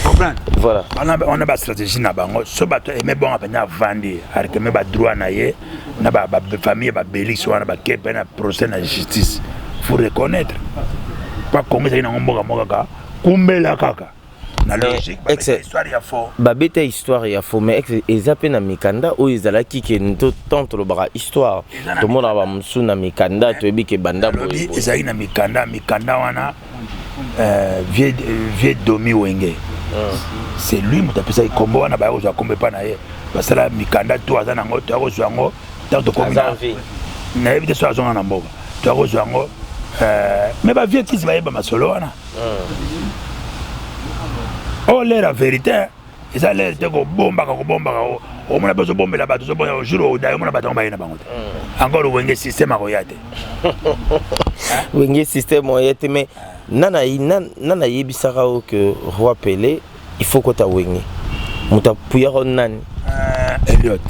[SPEAKER 2] comprendre?
[SPEAKER 1] Voilà.
[SPEAKER 2] Wana bastratégie na bango. So bato Aimé Bwanga mpenza avandi aréclame badroit na ye na bafamille ya babelix wana, bake mpe na procès na justice. Faut reconnaître pa Congo ezalaki nango mboka moko kaka kumbela kaka na logique, babeta histoire ya faux.
[SPEAKER 1] Babeta histoire ya faux, mais eza mpe na mikanda oyo ezalaki ke tant tolobaka histoire, tomonaka bamosusu na mikanda, toyebi ke banda
[SPEAKER 2] boye ezalaki na mikanda. Mikanda wana, vieux Domi Wenge, c'est lui moto apesaki kombo wana. Baya kozwa kombo epa na ye, basala mikanda to aza nango, toya kozwa yango ntango tokomi. Nayebi te so azonga na mboka, toya kozwa yango. Mais bavieux kisi bayeba masolo wana. Oyo lere ya vérité, eza lere te kobombaka kobombaka. Omona mpe ozobombela bato, ozobona jour odaye, omona bato yango baye na bango te. Encore Wenge système akoya te.
[SPEAKER 1] Wenge système oya te, mais nana nana yebisaka oyo que Roi Pelé, il faut kota Wenge, moto apuyaka nani?
[SPEAKER 2] Eliot,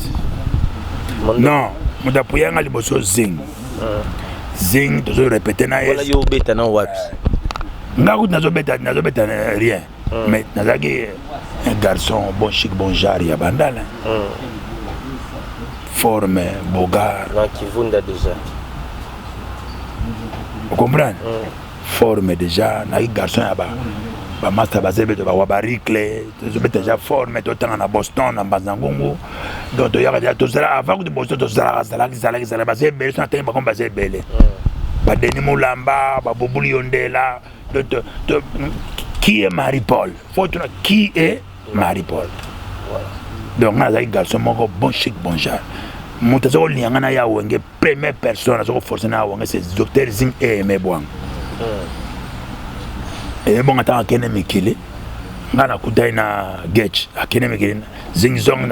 [SPEAKER 2] non, moto apuyanga liboso Zing. Zing tozo répéter na ye.
[SPEAKER 1] Wana yo obeta na wapi?
[SPEAKER 2] Nga kutu nazobeta, nazobeta rien, mais nazalaki un garçon bon chic, bon genre ya Bandala, forme bogar.
[SPEAKER 1] Na Kivunda déjà.
[SPEAKER 2] Ocomprendre, forme déjà, naki garçon ya bamaster, baza beto bawa baricle, tozobeta déjà forme. Totanga na Boston na Mbanza Ngungu, donc toyaka déjà, tozala avant kutu Boston, tozalaka zalaki zalaki zalaki, baza ebele. So natangi bakomi, baza ebele, badeni Mulamba, babubuli Yondela. Qui est Marie Paul? Faut tuna qui est Marie Paul. Donc nga nazalaki garçon moko bon chic, bon genre. Moto aza kolinga nga na ya Wenge, première personne aza koforce na ya Wenge, c'est docteur Zing e Aimé Bwanga. Aimé Bwanga, ntango akende mikili, nga nakutani na Getch, akende mikili, Zing Zong,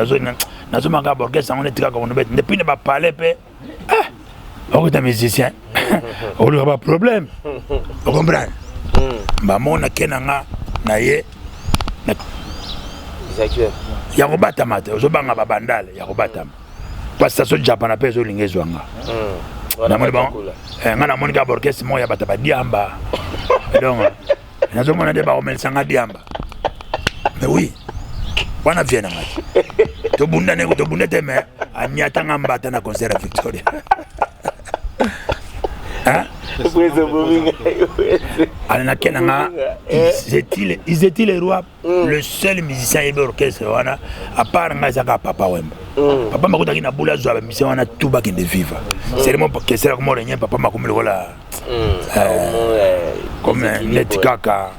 [SPEAKER 2] nazomaka baorchestre yango neti kaka konobete depuis na bapale mpe okota musicien, oluka baproblème, ocomprendre. Bamona ke na nga na ye ya kobatama te, ozobanga babandale ya kobatama, parce station Japana mpe ezolinga ezwa nga. Namoni bango, nga namoni kaka baorchestre moko ya bato badiamba, donc nazomona nde bakomelisanga diamba. Mais oui, wana vie na ngai, tobunda ndenge tobunda te, mais aniatanga mbata na concert ya Victoria. Ale nake na nga, ils étaient les rois, le seul musicien ayebi orchestre wana à part ngai ezaka Papa Wemba. Papa makutaki na bula, azwa bamusicien wana tout bakende viva seulement kesera komorenie. Papa makomi lokola comme neti kaka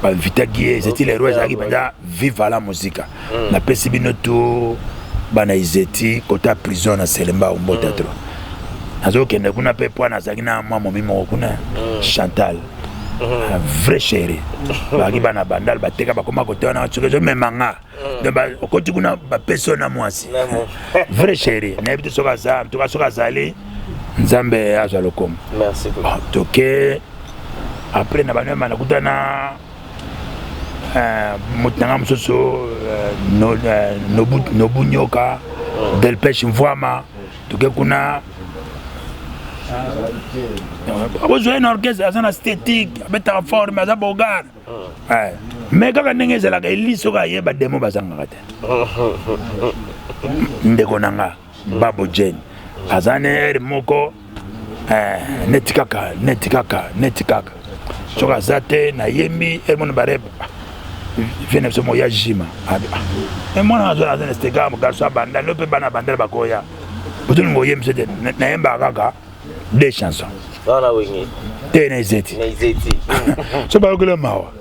[SPEAKER 2] bainvitaki ye. Ezeti le roi, ezalaki mpenza viva la muzika. Napesi bino tu bana Izeti kota prison na Selemba, ombota tro nazokende kuna mpe po nazalaki na mwa momi moko kuna, Chantal, un vrai chéri. Bazalaki bana Bandal, bateka, bakoma kote wana, soki ezomema nga, donc okoti kuna, bapesi yo na mwasi vrai chéri. Nayebi te soki aza, en tout cas soki azali, Nzambe azwa lokomo. Toke après na banema, nakuta na moto nanga mosusu, Nobu Nyoka, Delpeshe Mvwama. Toke kuna, bozwa ye na orchestre, aza na esthétique, abetaka forme, aza bogar, mais kaka ndenge ezalaka, eli soki ayeba demo bazangaka te. Ndeko na nga Babo Jane aza na ere moko, neti kaka, neti kaka, neti kaka soki aza te, nayembi ere mona barebe vie na biso moko ya jima. Mwana aza na steka, garçon abanda no mpe bana bandala bakoya, botolinga oyembi te, nayembaka kaka deux chansons te na Ezeti. So bayokela mawa,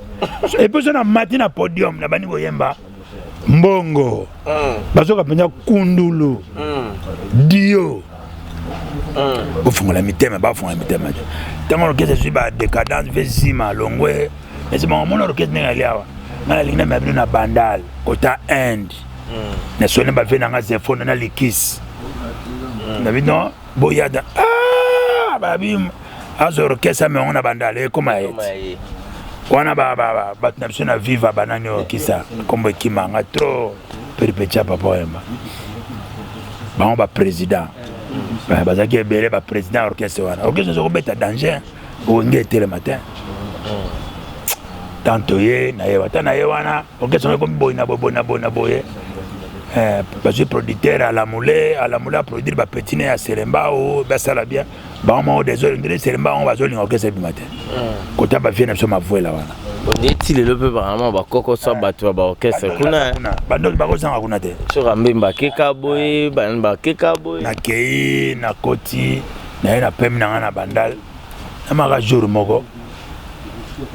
[SPEAKER 2] et puis so na mati na podium, na bandi koyemba mbongo, bazoka mpenza kundulu dio bofungola mitema, bafungola mitema te. Ntango orchestre ezwi badécadence mpe zima longwe, esi bango mona orchestre ndenge ali awa. Ngai nalingi na bino na Bandal kota Inde, nasoni bave na nga Zefone na likisi na bino boyada babi azwa orchestre ameongo na Bandal, ekoma ya ye wana. Bato na biso na viva banani oyo kisa nkombo ekimanga trop, peripetia Papa Oyemba, bango baprésident bazalaki ebele, baprésident ya orchestre wana. Orchestre eza kobeta danger, Wenge etelema te. Tanto ye nayeba ta na ye wana, orchestre yango ekomi boye na boye, boye na boye na boye. Bazwi producteur alamule, alamule aproduire bapetits ne ya Selembao, basala bien bango moko. Désolé, ndele Selembao yango bazolinga orchestre ebima te, kota bavie na biso Mavuela wana.
[SPEAKER 1] Ndeti lelo mpe vraiment bakokosa bato ya baorchestre kuna.
[SPEAKER 2] Bandoki bakozanga kuna te.
[SPEAKER 1] Soka Mbemba akeka boye, banani bakeka boye.
[SPEAKER 2] Nakei, nakoti naye na pemi na ngai na Bandal, namaka jour moko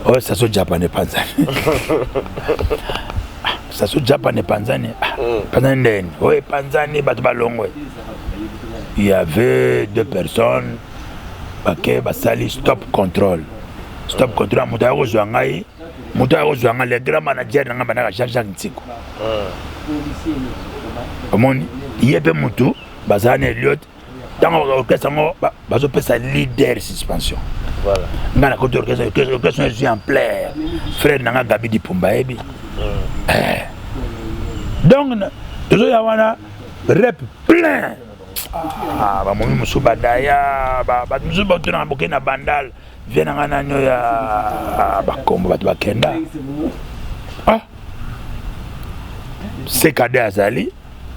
[SPEAKER 2] oyo station Japan epanzani, station Japan epanzani, epanzani ndeni oyo epanzani, bato balongwe. Il y avait deux personnes bake basali stop contrôle, stop contrôle. Moto aya kozwa ngai. Moto akozwa nga le grand manager na nga bandaka Jean-Jacques Ntsiko. Omoni ye mpe motu bazala na Eliot ntango orchestre yango bazopesa leader suspension.
[SPEAKER 1] Voilà.
[SPEAKER 2] Nga nakoti orchestre, orchestre ezwi ampleur. Frère na nga Gabi Dipumba ayebi. Eh. Donc tozoya wana rep plein. Ah, bamomi mosusu badaya bato mosusu batunaka bokei na bandal vie na ngai nani oyo ya bakombo bato bakenda. Ah, CKD azali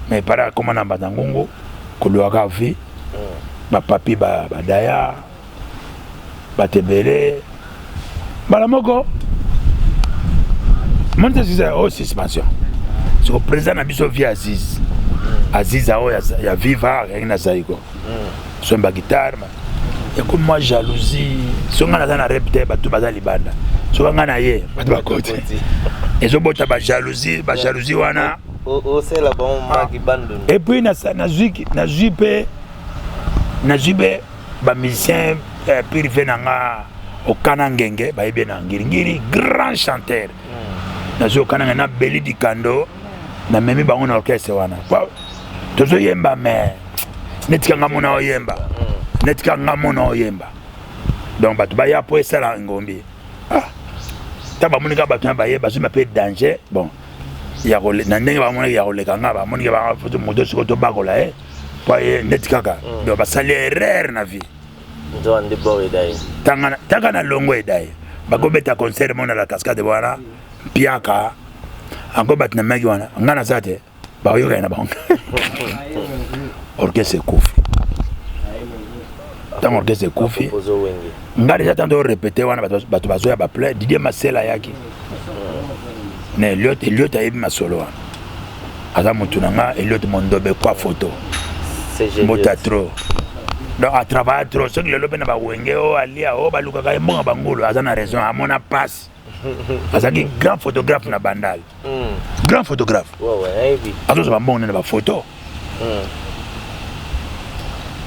[SPEAKER 2] mais para akoma na mbanda ngungu koluaka vie bapapi badaya bato ebele mbala moko monte sisa oyo suspension siko président na biso vie Aziz Aziza oyo ya Viva akangaki na Zaiko somba guitare ekomi mwa jalousie. So ngai naza na rep te, bato baza libanda, soki ngai na ye bato bakoti, ezobota bajalousie, bajalousie wana.
[SPEAKER 1] Osela bango maki bandundu.
[SPEAKER 2] Et puis nazwi nazwi mpe nazwi mpe bamusicien privé na nga Okana Ngenge, bayebi ye na Ngiringiri, grand chanteur. Nazwi Okana Ngenge na Beli Dikando, namemi bango na orchestre wana. Tozoyemba mais neti kanga mona oyemba, neti kanga mona oyemba. Donc bato baya po esala ngombi. Ah, ta bamoni kaka bato na baye bazwi mpe danger. Bon, ya na ndenge bamonaki ya koleka nga, bamoniki moto sikoyo tobakola ye po ye neti kaka. Donc basali erreur na vie.
[SPEAKER 1] Nzoka nde bor edaye.
[SPEAKER 2] Taka na longo edaye bakobeta concert mona la cascade wana mpiaka anko bato na maki wana nga naza te, bakoyokani na bango. Orchestre ekufi. Ntango orchestre ekufi, nga deja ntango torépéter wana, bato bazoya baplein. Didier Masela ayaki na Eliot. Eliot ayebi masolo wana, aza motu na nga. Eliot Mondobe kwa photo mbota trop, donc atravaille trop. Soki lelo mpe na bawenge oyo alia oyo balukaka ye mbongo bangulu, aza na raison, amona pasi. Azalaki grand photographe na Bandal, grand photographe, azozwa bambongo nde na bafoto.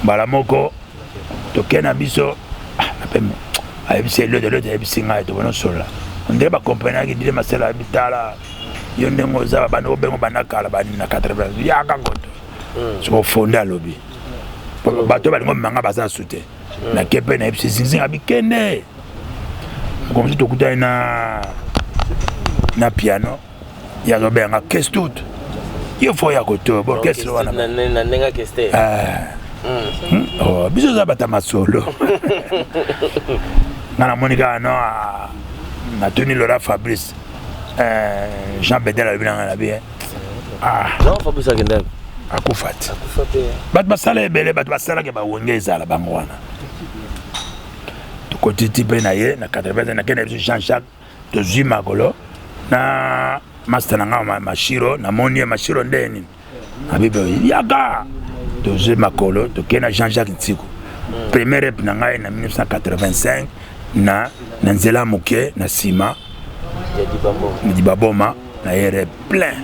[SPEAKER 2] Mbala moko tokei na biso napeme ayebisi Eliot, Eliot ayebisi ngai, tobona osola ndenge bakomprenaki. Dide Masela bitala yo ndenge oza, babandi kobengo banda kala bani na 80 yaka koto. Soki ofonde alobi bato balingo memanga baza su te. Nake mpe nayebisi Zinzinga bikende. Moko mosusu tokutani na piano, ye azobenga kestut, yo fo ya koto borchestre wana.
[SPEAKER 1] Na ndenge akeste.
[SPEAKER 2] Oh, biso oza bata masolo. Nga namoni kaka no natuni Lora Fabrice, Jean Bedel alobi nanga na bien.
[SPEAKER 1] Non, Fabrice akendaki.
[SPEAKER 2] Akufa ti bato basala ebele, bato basalaki bawenge ezala bango wana. Tokotiti mpe na ye na 80 nakende biso Jean Jacques, tozwi makolo na master na nga Mashiro. Namoni ye Mashiro nde nini abibe yaka, tozwi makolo, tokei na Jean Jacques Ntiku. Premier rep na ngai na 1985 na nzela moke na nsima Dibaboma na ye rep plein.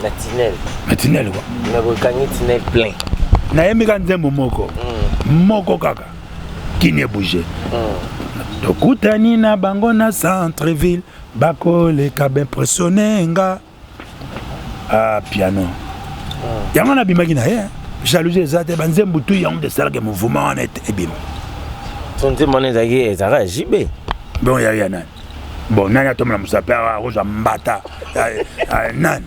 [SPEAKER 1] Na tinel.
[SPEAKER 2] Na tinel kwa.
[SPEAKER 1] Nakokangi tinel plein.
[SPEAKER 2] Nayembi ka nzembo moko moko kaka, Kini ebouge. Tokutani na bango na centre ville, bakoleka baimpressionne nga. Ah, piano yango nabimaki na ye, jalousie eza te. Banzembo tu yango nde esalaka mouvement wana ebima.
[SPEAKER 1] So nzembo wana ezalaki, ezalaka ya JB.
[SPEAKER 2] Bon, ya nani? Bon, nani atomona mosape awa akozwa mbata nani?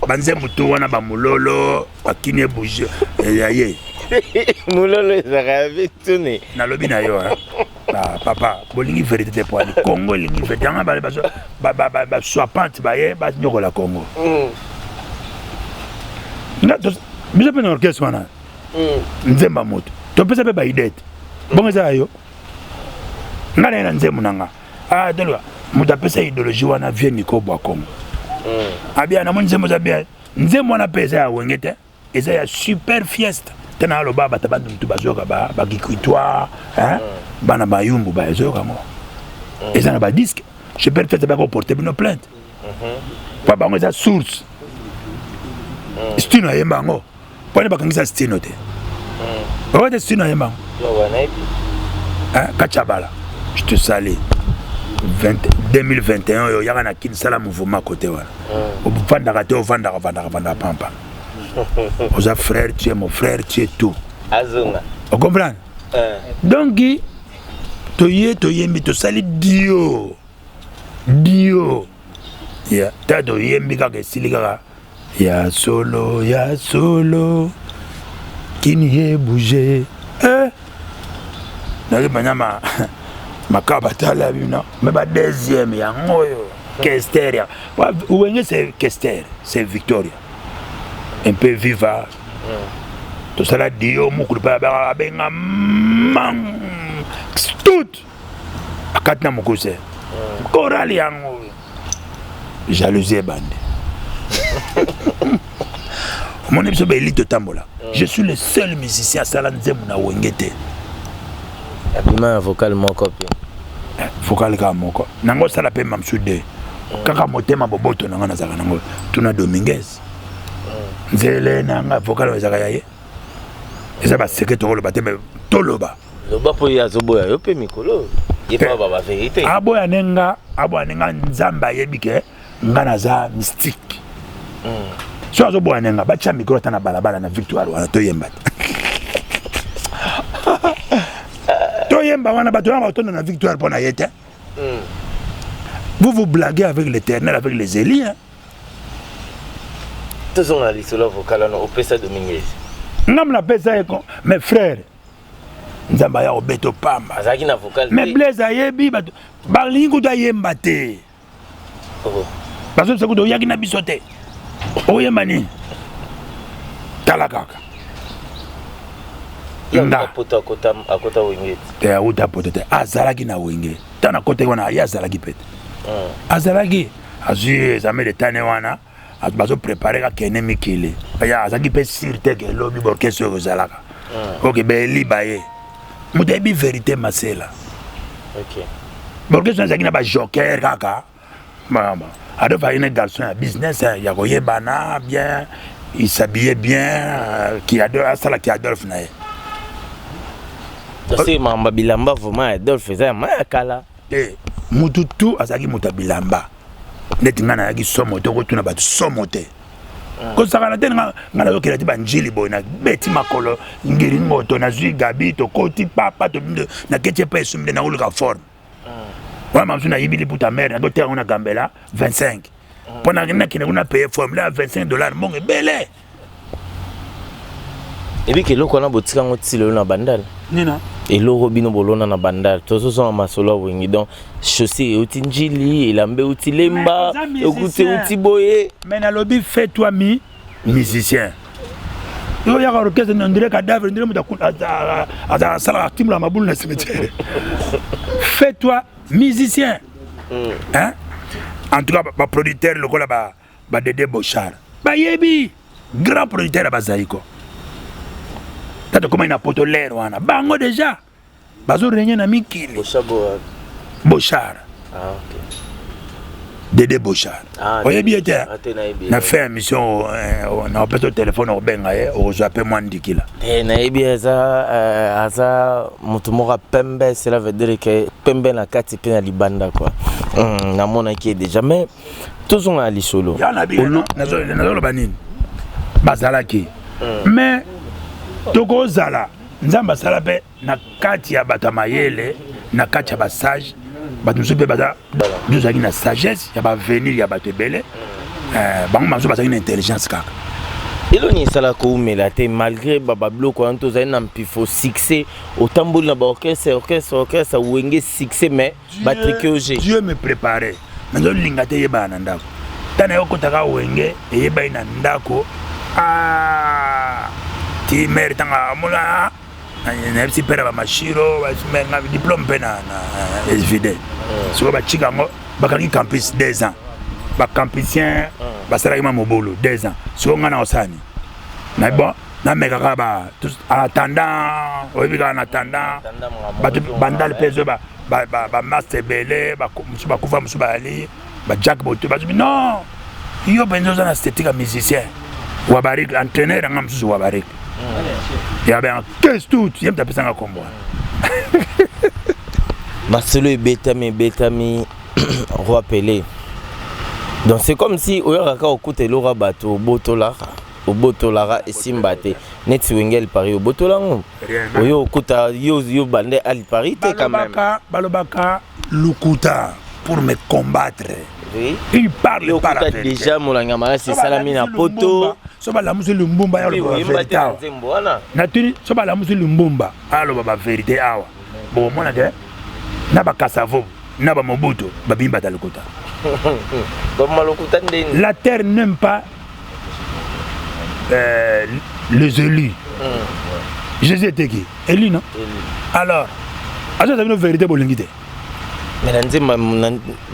[SPEAKER 2] Banzembo tu wana bamololo bakini ebouge ya ye.
[SPEAKER 1] Mololo ezalaka ya vituni.
[SPEAKER 2] Nalobi na yo, papa, bolingi vérité te po ali Congo elingi vérité. Yango baswapante baye banyokola Congo. Biso mpe na orchestre wana nzemba moto topesa mpe baide te. Bongo eza ya yo, nga na ye na nzembo na nga. Ah, toloba moto apesa idéologie wana, vie Niko Bwa Congo abia. Namoni nzembo eza bien, nzembo wana mpe eza ya Wenge te, eza ya Super Fiesta te. Na aloba bato bantu bazoyoka bakikwitwa, bana bayumbu bazoyoka yango, eza na badisque Super Fiesta. Bakoporte bino plainte mpo bango eza source. Stino ayemba yango mpone bakangisa Stino te. Oyo te Stino ayemba yango. Kachabala, je te salue. 2021 oyo yaka na Kin, sala mouvement côté wana. Ovandaka te, ovandaka, vandaka, vandaka pampa. Oza frère, tu es mon frère, tu es tout.
[SPEAKER 1] Azonga.
[SPEAKER 2] Ocomprendre? Donc toye, toyembi, tosali dio dio ya ta, toyembi kaka, esili kaka ya solo, ya solo, Kin ebouge, eh? Naki banyama makaba, tala bino me ba deuxième yango oyo Kester ya Wenge, c'est Kester, c'est Victoria, un peu viva. Tosala dio mokulu mpe abenga mang tout akati na mokuse chorale yango, jalousie ebande. Omoni biso baeli totambola. Je suis le seul musicien asala nzembo na Wenge te.
[SPEAKER 1] Abima ya vocal moko mpe.
[SPEAKER 2] Vocal kaka moko nango, osala mpe mamsu de kaka motema boboto na nga nazalaka nango. Tuna Dominguez, nzele na nga vocal oyo ezalaka ya ye, eza baseke tokoloba te, me toloba.
[SPEAKER 1] Loba mpo ye azoboya yo mpe mikolo ye mpe ba bavérité.
[SPEAKER 2] Aboya ne nga, aboya ne nga. Nzambe ayebi ke nga naza mystique. So azoboya ne nga, batia mikolo ata na balabala na Victoire wana, toyemba te, toyemba wana, bato wana batonda na Victoire mpo na ye te. Vous vous blaguez avec l'Éternel, avec les élus, hein?
[SPEAKER 1] Tozonga na lisolo ya vocal wana opesa Dominguez.
[SPEAKER 2] Nga napesa ye, mes frères, Nzambe aya kobeta opamba.
[SPEAKER 1] Azalaki na vocal.
[SPEAKER 2] Mais Blaise ayebi bato balingi kutu ayemba te. Bazobisa kutu oyaki na biso te, oyemba nini? Tala kaka.
[SPEAKER 1] Nga akota Wenge.
[SPEAKER 2] Te, auta poto te, azalaki na Wenge. Ntango akotaki wana, ye azalaki pete, azalaki azwi examen de tane wana, bazoprépare kakende mikili. Ya azalaki mpe sûr te ke elobi baorchestre oyo ezalaka oke baeliba ye. Moto ayebi vérité, masela baorchestre ezalaki na bajoker kaka. Adolphe ayaki na garçon ya business ya koyebana bien, il s'habillait bien, ki asalaki Adolphe na ye.
[SPEAKER 1] Kasi makambo ya bilamba vraiment ya Adolphe eza ya mai ya kala.
[SPEAKER 2] Te, mutu tu azalaki moto ya bilamba neti ngai nayaki somo te, okotuna bato somo te, kosakana te. Ngai nazokela te banjili boye, nabeti makolo ngiri ngoto, nazwi gabi, tokoti papa, naketi epa esumi nde nakoluka forme wana. Mamosu nayibi liputa mare, nakoteka yango na Gambela 25 mpo nakende kuna paye forme ya 25 dollar, mbongo ebele.
[SPEAKER 1] Ebiki eloko wana botika yango ti lelo na Bandal?
[SPEAKER 2] Nina?
[SPEAKER 1] Eloko bino bolona na Bandal, tozozonga masolo ya Wenge. Donc chaussure euti Njili, elamba euti Lemba, ekuti euti boye.
[SPEAKER 2] Mais nalobi, fais toi mi musicien. Yo yaka orchestre, on dirait cadavre, on dirait moto asalaka timula mabulu na cimetière. Fais toi musicien, hein? En tout cas, baproducteur lokola badede Bochard bayebi, grand producteur ya Bazaiko. Tata komai na poto lere wana, bango déjà bazorenye na mikili. Bochard.
[SPEAKER 1] Ah, okay.
[SPEAKER 2] Dede Bochard.
[SPEAKER 1] Ah,
[SPEAKER 2] oyebi ye te?
[SPEAKER 1] Te, nayebi.
[SPEAKER 2] Na fin ya mission na opesa telefone, obenga ye, okozwa mpe mwa ndikila.
[SPEAKER 1] Te, nayebi, aza aza moto moko ya pembe, cela veut dire que pembe na kati mpe na libanda quoi. Namonaki ye déjà, mais tozonga na lisolo.
[SPEAKER 2] Ya na bino nazoloba nini, bazalaki, mais tokozala Nzambe asala mpe na kati ya bato ya mayele, na kati ya basage, bato mosusu mpe baza. Biso ozalaki na sagesse ya baavenir ya bato ebele, bango mosusu bazalaki na intelligence kaka.
[SPEAKER 1] Eloni esalaka koumela te malgré babiloko wana, tozali na mpifo, succès, otamboli na baorchestre, orchestre, orchestre, Wenge, succès, mais batrike oge.
[SPEAKER 2] Dieu me prépare, nazolinga te eyebana na ndako. Ntango naye okotaka Wenge, eyebani na ndako. Ah, ti mare ntango amona, nayebisi mpe na bamashiro nga diplôme mpe na SVD. Sikoyo batika yango, bakangi campus 2 ans, bacampusien basalaki ma mobulu 2 ans. Sikoyo nga na osani na bon, namekaka ba en attendant, oyebi kaka, en attendant bato Bandali mpe ezwe bamaster ebele, mosusu bakufa, mosusu bayali bajack boto bazobi. Non, yo mpenza oza na esthétique ya musicien. Wabarik, entraîneur yanga mosusu, Wabarik ya ben kes tout, ye moto apesanga kombo wana.
[SPEAKER 1] Masolo ebetami ebetami roi Pelé. Donc c'est comme si oyaka kaka okuta eloko ya bato obotolaka obotolaka esimba te neti Wenge El Paris obotola yango oyo okuta yo yo bande El Paris te quand même.
[SPEAKER 2] Balobaka lukuta pour me combattre.
[SPEAKER 1] Oui.
[SPEAKER 2] Il parle
[SPEAKER 1] Yo
[SPEAKER 2] pas la
[SPEAKER 1] okuta
[SPEAKER 2] vérité.
[SPEAKER 1] déjà molangi ya malasi esalami na poto.
[SPEAKER 2] So balamusi lumbumba ya loba vérité awa. Natuni so balamusi lumbumba aloba ba vérité awa. Bokomona te na ba Kasavo na ba Mobutu babimi bata lokuta.
[SPEAKER 1] Lokuta ndeni.
[SPEAKER 2] La terre n'aime pas euh, les élus. Mm. Jésus était qui Élu, non Élu. Alors, azo bino vérité bolingi te.
[SPEAKER 1] Mais na nzemba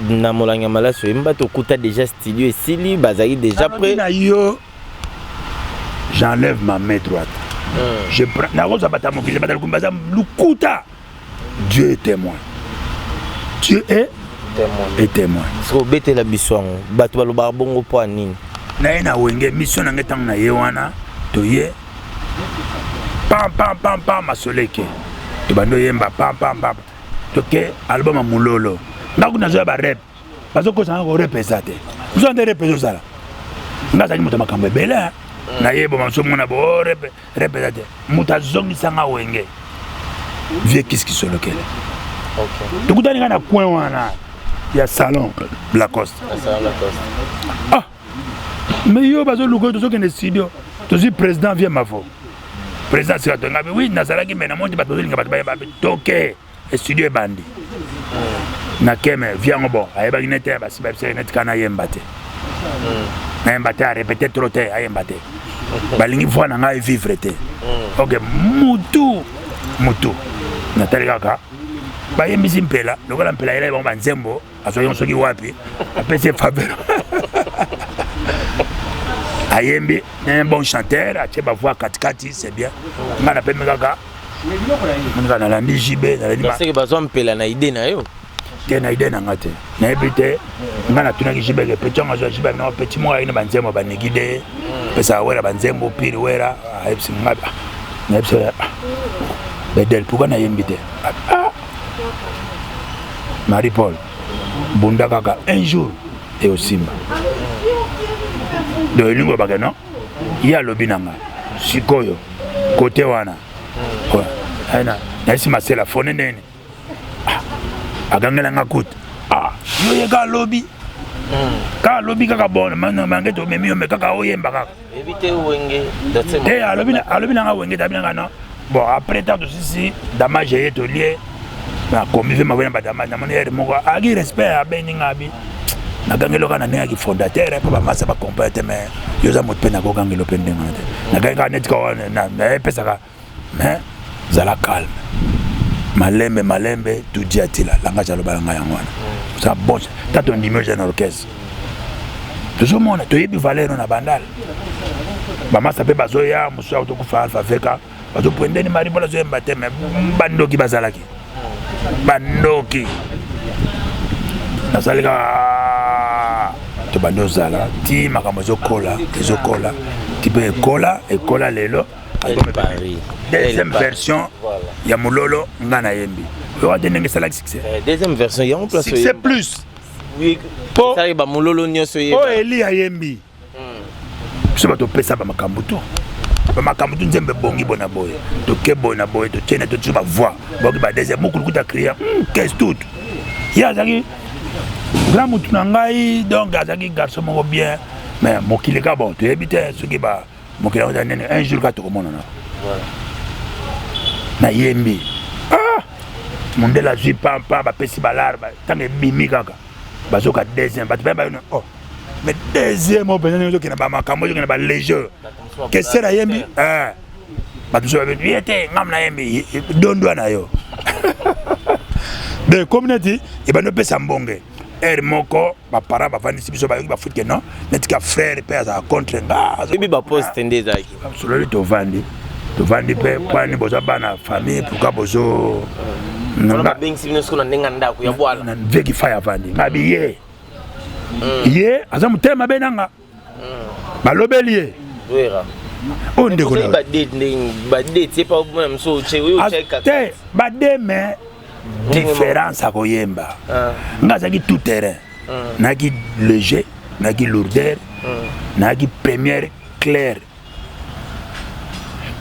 [SPEAKER 1] na molangi ya malasi oyemba tokuta déjà studio esili bazalaki déjà prêt.
[SPEAKER 2] Na yo j'enlève ma main droite. Mm. Je prends nakozwa bato ya mokili bato ya lokumu baza lokuta. Dieu est témoin. Dieu est
[SPEAKER 1] témoin.
[SPEAKER 2] Est témoin.
[SPEAKER 1] Soki obetela biso yango bato balobaka bongo mpo ya nini?
[SPEAKER 2] Na ye na wenge mission na ngai ntango na ye wana toye pam pam pam pam masolo eke tobandi oyemba pam pam pam toke album ya mulolo nga kuna nazoya barep bazokosa nga korep eza te mosusu nde rep ezozala nga azalaki moto ya makambo ebele nayeboma mosu omona bo oh, rep rep eza te moto azongisa nga wenge vie kiskisolokele tokutani nga na coin wana ya salon lacoste ah mais yo bazoluka yo tozokende studio tozwi président vie mavo président sika tongabi wi nazalaki me namoni bato bazolinga bato bayeba toke studio ebandi hmm. na keme vie yango bon ayebaki nete basi bayebisaki neti kana ayemba te hmm. nayemba te arepete trop te ayemba te balingi voi na ngai vivre te hmm. ok mutu mutu natali kaka bayembisi mpela lokola mpela ayelaki bango banzembo azwaki yango soki wapi apesi ye faveur ayembi un bon chanteur atie bavoix katikati c'est bien ngai napemi kaka monika nalandi jb
[SPEAKER 1] nalandi bazwa mpela na idée na yo
[SPEAKER 2] te na idée na nga te nayebi te ngai natunaki jb ke petit yango azwa jb no petit moko ayaki na banzembo baniki de pesaka wera banzembo pire wera ayebisi ngai nayebisi bedel pourquoi nayembi te ah Marie Paul bunda kaka un jour eosimba donc elingi olobaka non ye alobi na nga sikoyo kote wana nayesi masela fone ndenge nini ah, agangela nga kuta ah, yo ye kaka alobi hmm. kaka alobi kaka bon mange tomemi yo me kaka oyemba kaka te alobi nanga wenge te abi nanga non bon après tant tosisi damage eye tolie nakomi mpe maboya na badamage namoni ere moko aki respect abendi nga abi nagangeli oka na ndenge ya kifondateur mpo bamasa bacomprendre te mais yo oza moto mpe nakogangela mpe ndenge wana te nagangi kaka neti kaka mais zala calme malembe malembe tudi atila langage aloba na ngai yango wana oza bon ta tondimi oza na orchestre tozomona toyebi valeur na bandal bamasa mpe bazoya mosusu akotokufa alpha veka bazoprendeni mari mpola azoyemba te me bandoki bazalaki bandoki nazali kaka tobandi ozala ti makambo ezokola ezokola ti mpe ekola ekola lelo deuxième version ya mololo nga nayembi oyoka te ndenge esalaki succès
[SPEAKER 1] eh, deuxième version yango place
[SPEAKER 2] succès plus
[SPEAKER 1] po esalaki bamololo nyonso
[SPEAKER 2] oyo eli ayembi biso bato opesa bamakambo to bamakambo tu nzembe ebongi bona boye toke boye na boye totie na totiso bavoi boki ba deuxième mokulu kuta cria hmm, kese tout ye azalaki grand mutu na ngai donc azalaki garçon moko bien mais mokili ka bon toyebi te soki ba mokili yango eza nene un jour kaka tokomonana nayembi ah! mondele azwi pampa bapesi balare ntango ebimi kaka bazoka deuxième bato baye bayona oh mais deuxième oyo mpenza ndenge ozokende bamakambo ozokende balegeur kesere ayembi eh. bato mosusu babebi ye te ngam nayembi dondwa na yo donc komi neti ebandi opesa mbonge heure moko baparent bavandisi biso bayoki bafuti ke non neti ka frère mpe azala contre nga
[SPEAKER 1] oyebi baposte nde ezalaki
[SPEAKER 2] sololi tovandi tovandi mpe pwani boza bana famille pourkui bozo
[SPEAKER 1] babengisi bino siko na ndenge ya ndako ya bwala
[SPEAKER 2] veki fai avandi ngabi ye hmm. ye aza motema mabe nanga hmm. balobeli ye
[SPEAKER 1] oyo ndeko te
[SPEAKER 2] bade mais Différence ya koyemba. Ah. Nga azalaki tout terrain. Hmm. Nayaki léger, nayaki lourdeur, hmm. nayaki première claire.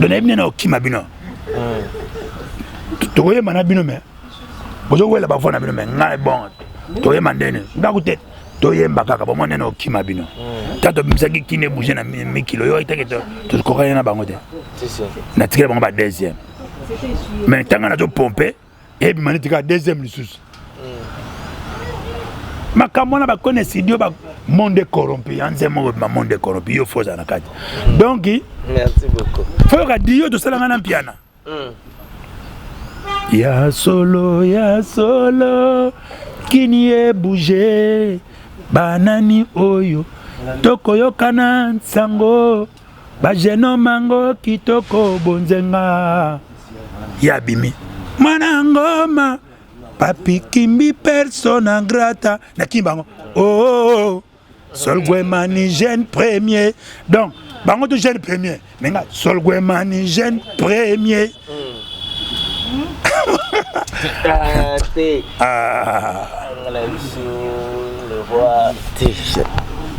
[SPEAKER 2] Donc nayebi nde na okima bino. Hmm. Tokoyemba na bino mais bozowela bavoi na bino mais ngai bon toyemba ndene ndako te toyemba kaka bomoi ndene okima bino ta tobimisaki kine bouge na mikilo yo eteke tokokani na bango te natikela bango ba deuxième mais ntango nazo pompe ebima neti kaka deuxième lisusu makambo wana bakone studio ba monde corrompu ya nze moko ma monde corrompu yo fo ozala na kati mm. donc foyoka diyo tosalanga na mpiana mm. Ya solo kini ebouge banani oyo tokoyokana nsango Ba jeune homme ango kitoko bonzenga ya bimi mwana ngoma papi kimbi persona grata na kimba yango oh, oh, oh. Solgwemani jeune premier donc bango to jeune premier mais nga Solgwemani jeune premier
[SPEAKER 1] ah, te. Ah.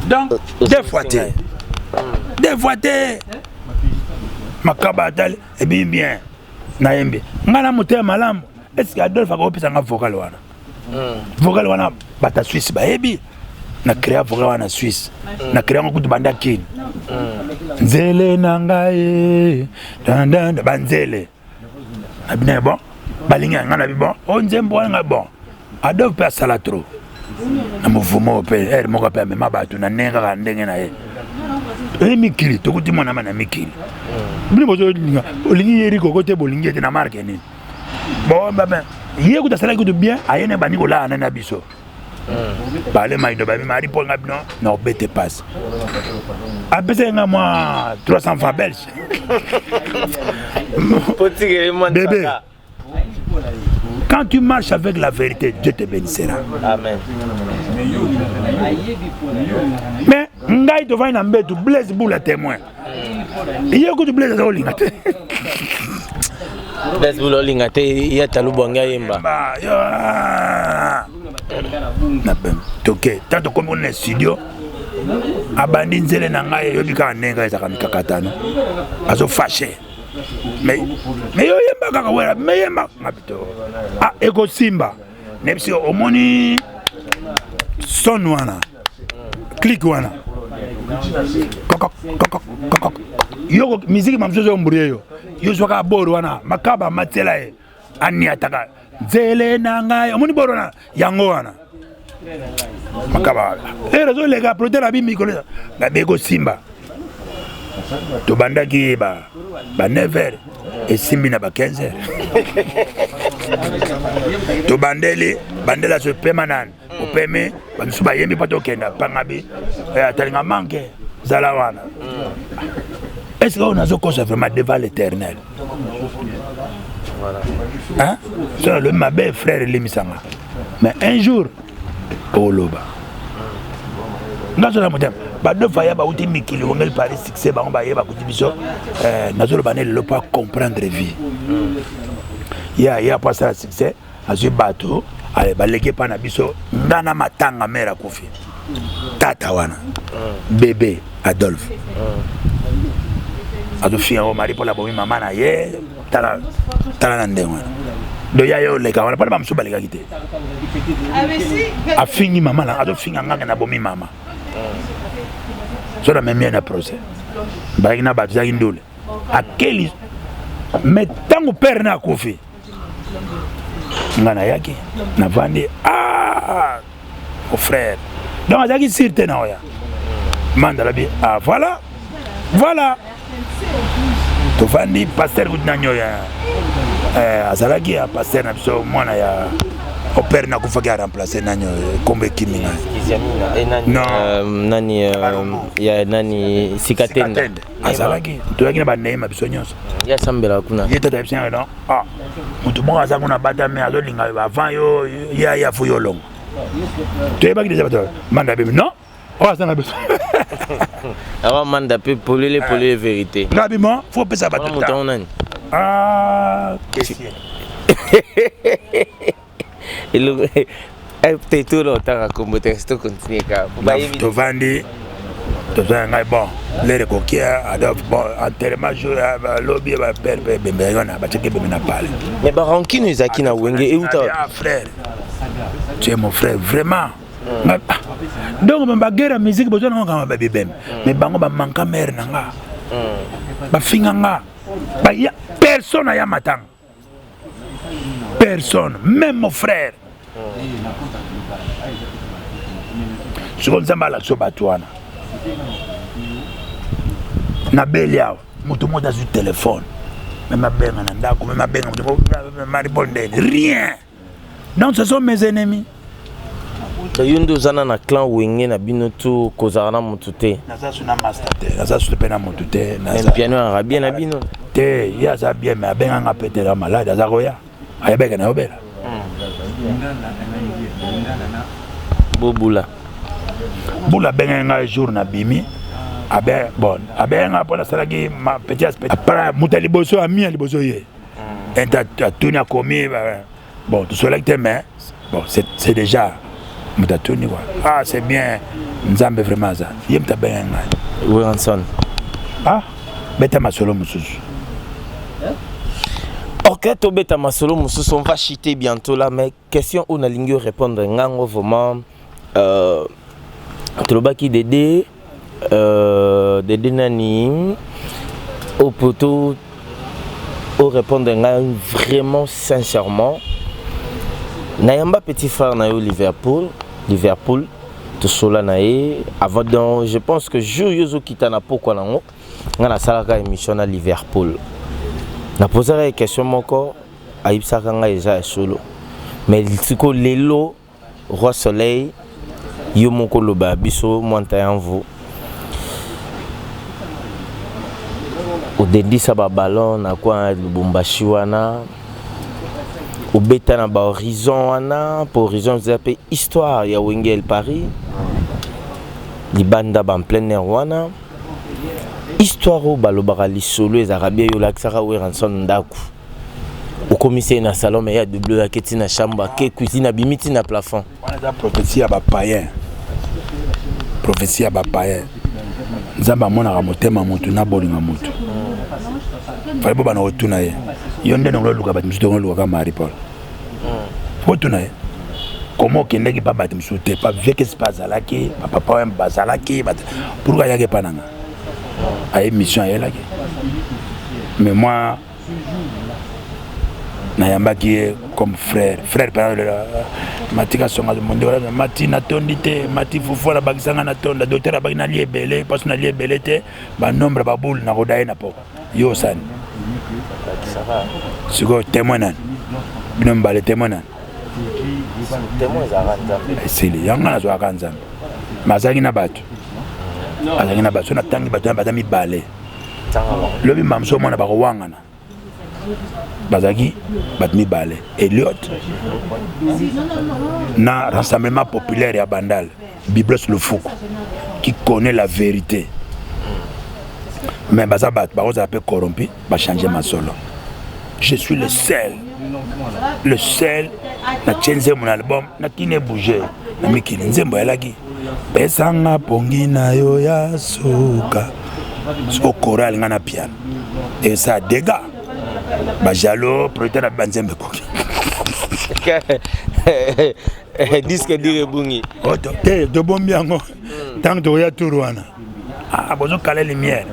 [SPEAKER 2] Donc, deux fois te. Deux fois te. Makaba atali ebimi bien. Nayembi. Nga na motema malamu. Est-ce que Adolphe akopesa nga vocal wana? Hmm. Vocal wana bata Suisse bayebi. Na créa vocal wana Suisse. Hmm. Na créa ngo kutu banda Kin. Hmm. Nzele na ngai. Dan ba nzele. Na bina bon. Balingi nga na bi bon. O nzembo wana nga bon. Adolphe mpe asala trop na movumo mpe ere moko mpe amema bato na ndenge kaka ndenge na ye oye mikili tokuti mwana ma na mikili bino bozolinga olingi ye rikoko te bolingi ete na marke nini bon ye kutu asalaki kutu bien aye na bandi kolala nani na biso bale maido babi mari mpo nga bino na obete passe apesaki nga mwa 300 francs belge bebe Quand tu marches avec la vérité, Dieu te bénissera.
[SPEAKER 1] Amen.
[SPEAKER 2] Mais ngai tovandi na mbetu Blaise Bula témoin. Ye kutu Blaise aza kolinga te.
[SPEAKER 1] Blaise Bula olinga te ye talubu ange ayemba.
[SPEAKER 2] Na toke tant tokomi kuna na studio abandi nzele na ngai eyobi kaka ndenge ezalaka mikakatano azofashe mais mais yo yemba kaka wera mais yemba nga pito ah ekosimba nayebisi yo omoni son wana clique wana kokok kokok kokok yo miziki mamosusu ezombrie yo yo zwaka bor wana makaba matiela ye aniataka nzele na ngai omoni bor wana yango wana makaba ere ezoleka prote na bi mikolo na bi ekosimba tobandaki ba ba 9 heures esimbi na ba 15 heures tobandeli bandela so epema nani opemi bamisusu bayembi mpo tokenda pangabi eh, atalinga manke zala wana est ce que oyo nazokosa vraiment devant l'éternel hein? So nalobi mabe frère elimisanga mais un jour oloba nga soza motema badofa ya bauti mikili wongeli paris succès bango baye bakuti biso eh, nazoloba ne lelo mpo acomprendre vie ya ya mpo asala succès azwi bato ale baleki epai na biso nga na matanga mere akufi tata wana bebe adolphe azofinga ngo mari mpola abomi mama na ye tala tala na ndenge wana do ya ye oleka wana mpona bamosusu balekaki te afingi mama na azofinga ngange nabomi mama so namemi ye na procès balaki na bato ezalaki ndule akeli mais ntango pere na akufi nga nayaki navandi ah mon frère donc azalaki sur te na oya manda alobi ah voilà voilà tovandi pasteur kutu nani oyo eh, azalaki ya pasteur na biso mwana ya opere nakufaki aremplace nani oyo nkombo ekimi ngai
[SPEAKER 1] eh, non euh, nani euh, ya nani sikatende
[SPEAKER 2] azalaki toyaki na baneyema biso nyonso
[SPEAKER 1] ye asambelaka kuna
[SPEAKER 2] ye tata yebisi ngai non ah moto moko aza kuna abatami azolinga avant yo ye aya fo yo olongo toyebaki deja bato manda bimi non oyo aza na biso
[SPEAKER 1] awa manda mpe polele polele vérité
[SPEAKER 2] nga bimo fo opesa bato
[SPEAKER 1] moto yango nani
[SPEAKER 2] ah question
[SPEAKER 1] Eloko te tolo otanga kombo te, to continue kaka.
[SPEAKER 2] Tovandi, toza ngai, bon, l'heure ekoki, Adolphe, bon, enterrement jour lobi, bapere mpe ebembe wana batiaki ebembe na pale.
[SPEAKER 1] Mais barancune ezalaki na Wenge euta?
[SPEAKER 2] Ah frère, tu es mon frère vraiment. Donc baguerre ya musique bozwa nango kama babibembe, mais bango bamanka mare na nga, bafinga nga, baya personne aya matanga, personne, même mon frère. Sikoyo Nzambe alakisa bato wana nabeli awa, moto moko azwi telefone, même abenga na ndako, même abenga Maripol ndeni, rien. Donc ce sont mes ennemis.
[SPEAKER 1] Yo nde oza na clan Wenge na bino to kozala na motu te?
[SPEAKER 2] Naza su na master te, naza su mpe na motu te.
[SPEAKER 1] Piano yaka bien na bino?
[SPEAKER 2] Te, ye aza bien, mais abenganga mpe te, malade, aza koya, ayebeke na yobela.
[SPEAKER 1] Bobula.
[SPEAKER 2] Bula abengaki ngai jour nabimi abe, bon, abengaki ngai mpo nasalaki ma petit aspect. Après moto ya liboso, ami ya liboso, ye ente atuni, akomi, bon, tosolaki te, mais bon, c'est déjà moto atuni quoi. Ah, c'est bien, Nzambe vraiment aza ye moto abengaki ngai.
[SPEAKER 1] Wilson.
[SPEAKER 2] Ah, beta masolo mosusu.
[SPEAKER 1] Ok, tobeta masolo mosusu, on va chuter bientôt là, mais question oyo nalingi répondre ngango vraiment, tolobaki Dede, Dede nani oyo poto orépondre ngai vraiment sincèrement. Nayamba petit frère na yo Liverpool, Liverpool tosola na ye avant. Donc je pense que jour yo ozokita na pokwa nango, ngai nasalaka émission na Liverpool, napozaka ye question moko, ayebisaka ngai eza ya solo. Mais sikoyo lelo, Roi Soleil, yo moko oloba biso mwa ntayanvu, odendisa baballon na kwa Lubumbashi wana, obeta na bahorizon wana, mpo Horizon eza mpe histoire ya Wenge El Paris, libanda ba plein air wana, histoire oyo balobaka lisolo ezalaka bien. Yo olakisaka Werrason ndako, okomisi ye na salon, mais ye adouble oyo, ake ntina chambre, ake cuisine, abimi ntina plafond.
[SPEAKER 2] Wana eza prophétie ya bapayen, prophétie ya bapayen. Nzambe amonaka motema motu na bolinga motu. Fallait bo bana kotuna ye, yo nde ndongo oluka bato mosusu, tongo olukaka Marie Paul, otuna ye koma okendaki mpa bato mosusu te, pa vekesi mpe azalaki, bapapa oyo bazalaki, pourquoi ayaki epa na nga? Aye mission ayelaki, mais moi nayambaki ye comme frère, frère mpe matika songa mondeko. Mati natondi te, mati fufu nabakisanga natonda, docteur abaki nalia ebele, mpasi nalia ebele te, banombre babule nakoda ye na poko. Yo osani sikoyo témoin nani? Bino mibale, témoin nani? Esili yango. Nga nazwaka Nzambe, mais azalaki na bato, azalaki na bato. So natangi bato na baza mibale, lobi mamosu omona bakowangana. Bazalaki bato mibale, Eliot na Rassemblement populaire ya Bandal, Biblos Lufuku, qui connaît la vérité. Mais baza bato bakozala mpe corrompu, bachange masolo. Je suis le seul, le seul natie nzembo na album nakini ebouge na mikili. Nzembo eyalaki pesanga pongi na yo ya suka, siko chorale nga na piano, esa dégâts, bajalo producteur na banzembo ekoki.
[SPEAKER 1] Disque dur ebungi.
[SPEAKER 2] Te, tobombi yango ntango tokoya tour wana. Ah, bozokala lumière,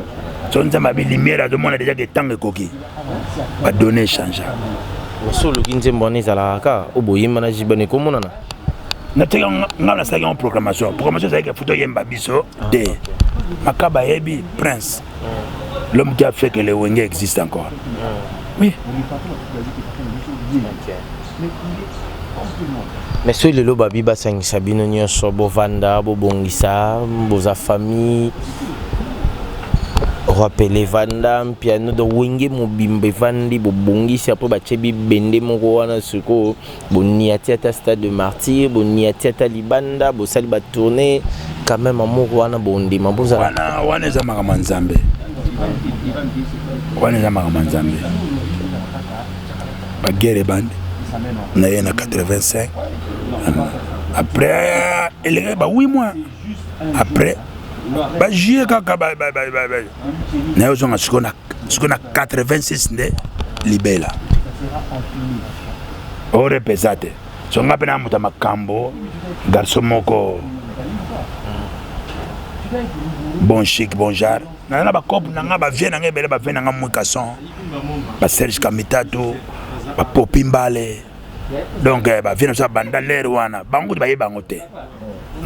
[SPEAKER 2] so Nzambe abi lumière, azomona déjà ke ntango ekoki, badonne échange.
[SPEAKER 1] So oluki nzembo wana, ezalaka kaka oyo boyemba na jibana, ekomonana?
[SPEAKER 2] Nateki nga, nasalaki yango programmation. Programmation ezalaki futa oyemba biso te. Makaba ayebi Prince, l'homme qui a fait que le Wenge existe encore, oui.
[SPEAKER 1] Mais soki lelo babi basangisa bino nyonso, bovanda, bobongisa, boza famille, Roi Pele evanda, piano, donc Wenge mobimba evandi, bobongisi, apres batie bibende moko wana, sikoyo boniati ata Stade de Martyr, boniati ata libanda, bosali batourne quand même, amour wana bondima bozala?
[SPEAKER 2] Wana, wana eza makambo ya Nzambe, wana eza makambo ya Nzambe. Baguerre ebandi. Naye na 85 après elekaki ba 8 mois après bajuillet kaka naye ozonga sikoyo na 86 nde libela orepesa te so nga mpe na moto ya makambo garçon moko bon chic bon genre naza na bacope na nga bavie na nga ebele bavie na nga mwikason baserge kamitatu bapopi mbale donc eh, bavie na biso banda lere wana bango kutu bayeba yango te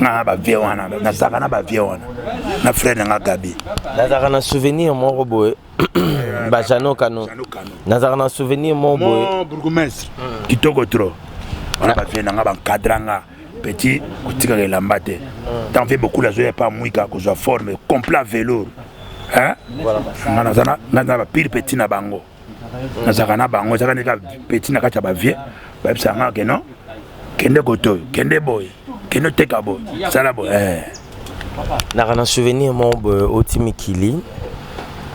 [SPEAKER 2] nga na bavie wana nazalaka na bavie wana na frère na nga gabi
[SPEAKER 1] nazalaka na souvenir moko boye bajano kano nazalaka na souvenir moko boye
[SPEAKER 2] bourgmestre kitoko trop wana bavie na nga bankadra nga petit kotikaka elamba te ntango mpe bokulu azoya pa mwika kozwa forme complet velour nga naza na bapire petit na bango nazalaka na bango ezalaka ndeka petit na kati ya bavie bayebisaka nga ke non kende kotoyo kende boye kende oteka boye sala boye eh.
[SPEAKER 1] Naka na souvenir moko boye oti mikili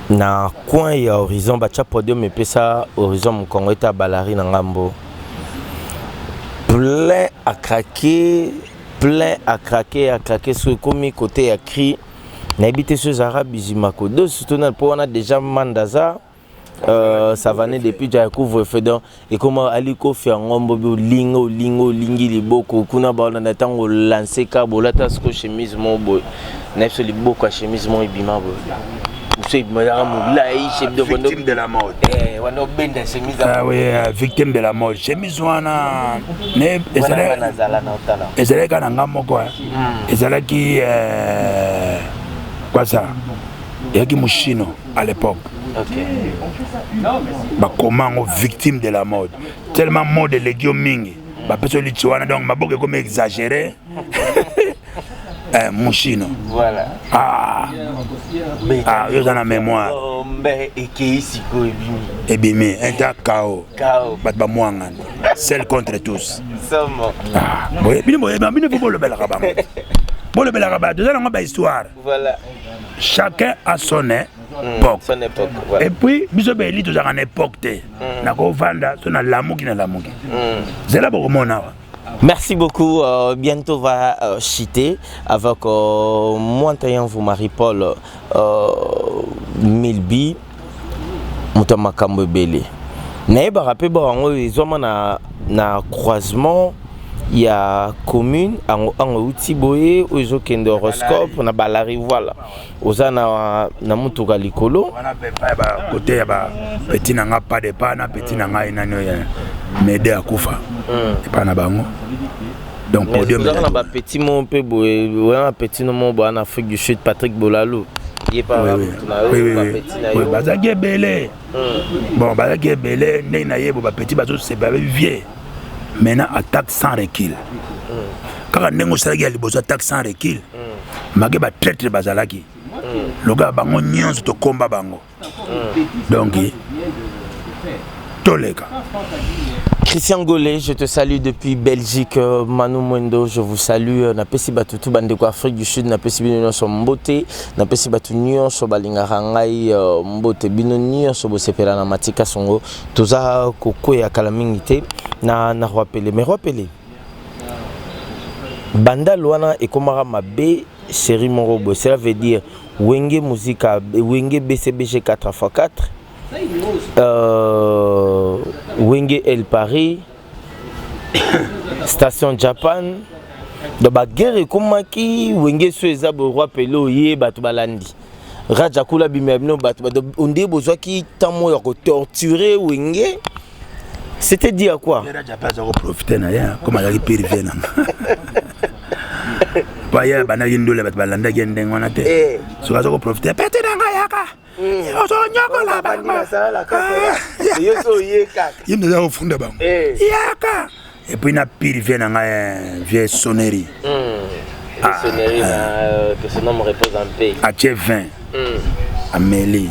[SPEAKER 1] na coin ya horizon batya podium epesa horizon mokongo ete abalari na ngambo plein à craquer plein à craquer à craquer so ekomi kote ya cri nayebi te so ezalaka bizimako do surtout na mpo wana déjà mandaza Euh, savane depuis ja couvre feu donc ekoma ali kofi yango mbobi olinga olinga olingi liboko kuna baolanda ntango olanse ka bolata siko chemise moko boye na biso liboko ya chemise moko ebima boye mosu ebima ezaka molai
[SPEAKER 2] victime de la mode
[SPEAKER 1] eh, wana obenda chemise
[SPEAKER 2] ah, oui, euh, victime de la mode chemise wana ezalaki kaka na nga moko hmm. ezalaki euh, quoi ça eyaki moshino à l'époque okay. bakoma yango victime de la mode tellement mode eleki yo mingi bapesi yo liti wana donc maboko ekomi exagéré eh, moshino
[SPEAKER 1] voilà.
[SPEAKER 2] ah. ah, yo oza na mémoire ebimi enta kao bato bamwangani seul contre tous ah, bino boyeba bino mpo bolobelaka bango bolobelaka bato eza nango bahistoire
[SPEAKER 1] Voilà.
[SPEAKER 2] Chacun a son époque.
[SPEAKER 1] Son époque voilà.
[SPEAKER 2] Et puis biso ba élite tozalaka na époque te. Mm. Nakovanda so nalamuki nalamuki. Mm. Zela bokomona awa.
[SPEAKER 1] Merci beaucoup. Euh, bientôt va euh, chiter avec euh, moi, vous Marie-Paul euh, Milbi, moto makambo ebele. Nayebaka mpe ba yango ezwama na, na croisement ya commune ango ango euti boye oyo ezokende horoscope na balari voilà oza na, na motuka likolo
[SPEAKER 2] wana mpe epai ba kote ya ba petit na nga pas de pas na petit na ngai nani oyo mede akufa epai na bango donc podium
[SPEAKER 1] ozaka na bapetit mo mpe boye oya na petit no mo boya na afrique du sud patrick bolalu ye pa na yo bapetit na yo
[SPEAKER 2] bazalaki ebele bon bazalaki ebele ndenge na ye bo bapetit bazosepa vie maintenant attaque sans recul kaka ndenge osalaki ya liboso attaque sans recul make batraitre bazalaki lokola bango nyonso tokomba bango donc toleka.
[SPEAKER 1] Christian Gollet, je te salue depuis Belgique. Manu Mwendo, je vous salue. Napesi batutu bandeko Afrique du Sud, napesi bino nyonso mbote, napesi batu nyonso balingaka ngai mbote, bino nyonso bosepela na Matika Songo. Toza kokwea kala mingi te na na Roi Pelé. Mais Roi Pelé, bandal wana ekomaka mabe série moko boye. Cela veut dire Wenge Musica, Wenge BCBG 4x4, euh, Wenge El Paris, Station Japan. Donc baguerre ekomaki Wenge so eza boye Roi Pelé oye bato balandi. Raja kula bimela bino bato onde bozwaki temps moko ya kotorture Wenge. C'était dit à quoi?
[SPEAKER 2] Raja mpe aza koprofite na ye comme azalaki pire vie nanga po aye abandaki ndule bato balandaki ye ndenge wana te soki aza koprofite pete na ngai yaka ozonyokola bango ye moto aza kofunda bango yaka et puis na pire vie na ngai vie sonnerie atie 20 ameli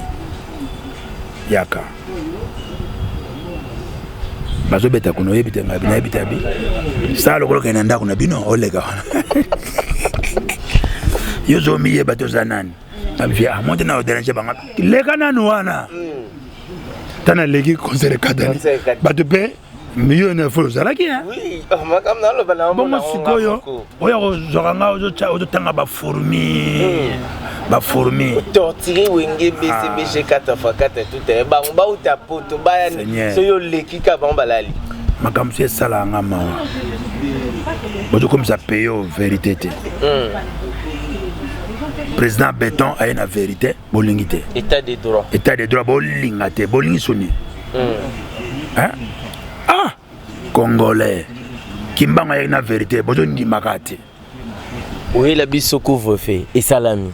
[SPEAKER 2] yaka bazobeta kuna oyebi te ngai nayebi te abi sala lokola okende na ndako na bino oleka wana yo ozomiyeba te oza nani abivie ah monte na oderange bango leka nanu wana ta naleki concert ekatani bato mpe Yo na fo ozalaki bongo sikoyo oyo kozwaka nga ozotanga bafourmi bafourmi
[SPEAKER 1] torture wenge bcbg 4 x 4 tout bango bauta poto baya soki oleki ka bango balali.
[SPEAKER 2] Makambo so esalaka nga mawa, bozokomisa peyo vérité te. Président Béton aye na vérité, bolingi te.
[SPEAKER 1] État de droit.
[SPEAKER 2] État de droit bolinga te, bolingi soni. Hein? Ah, congolais, Kimbango ayaki na vérité, bozondimaka te.
[SPEAKER 1] Oyela biso couvre-feu esalami,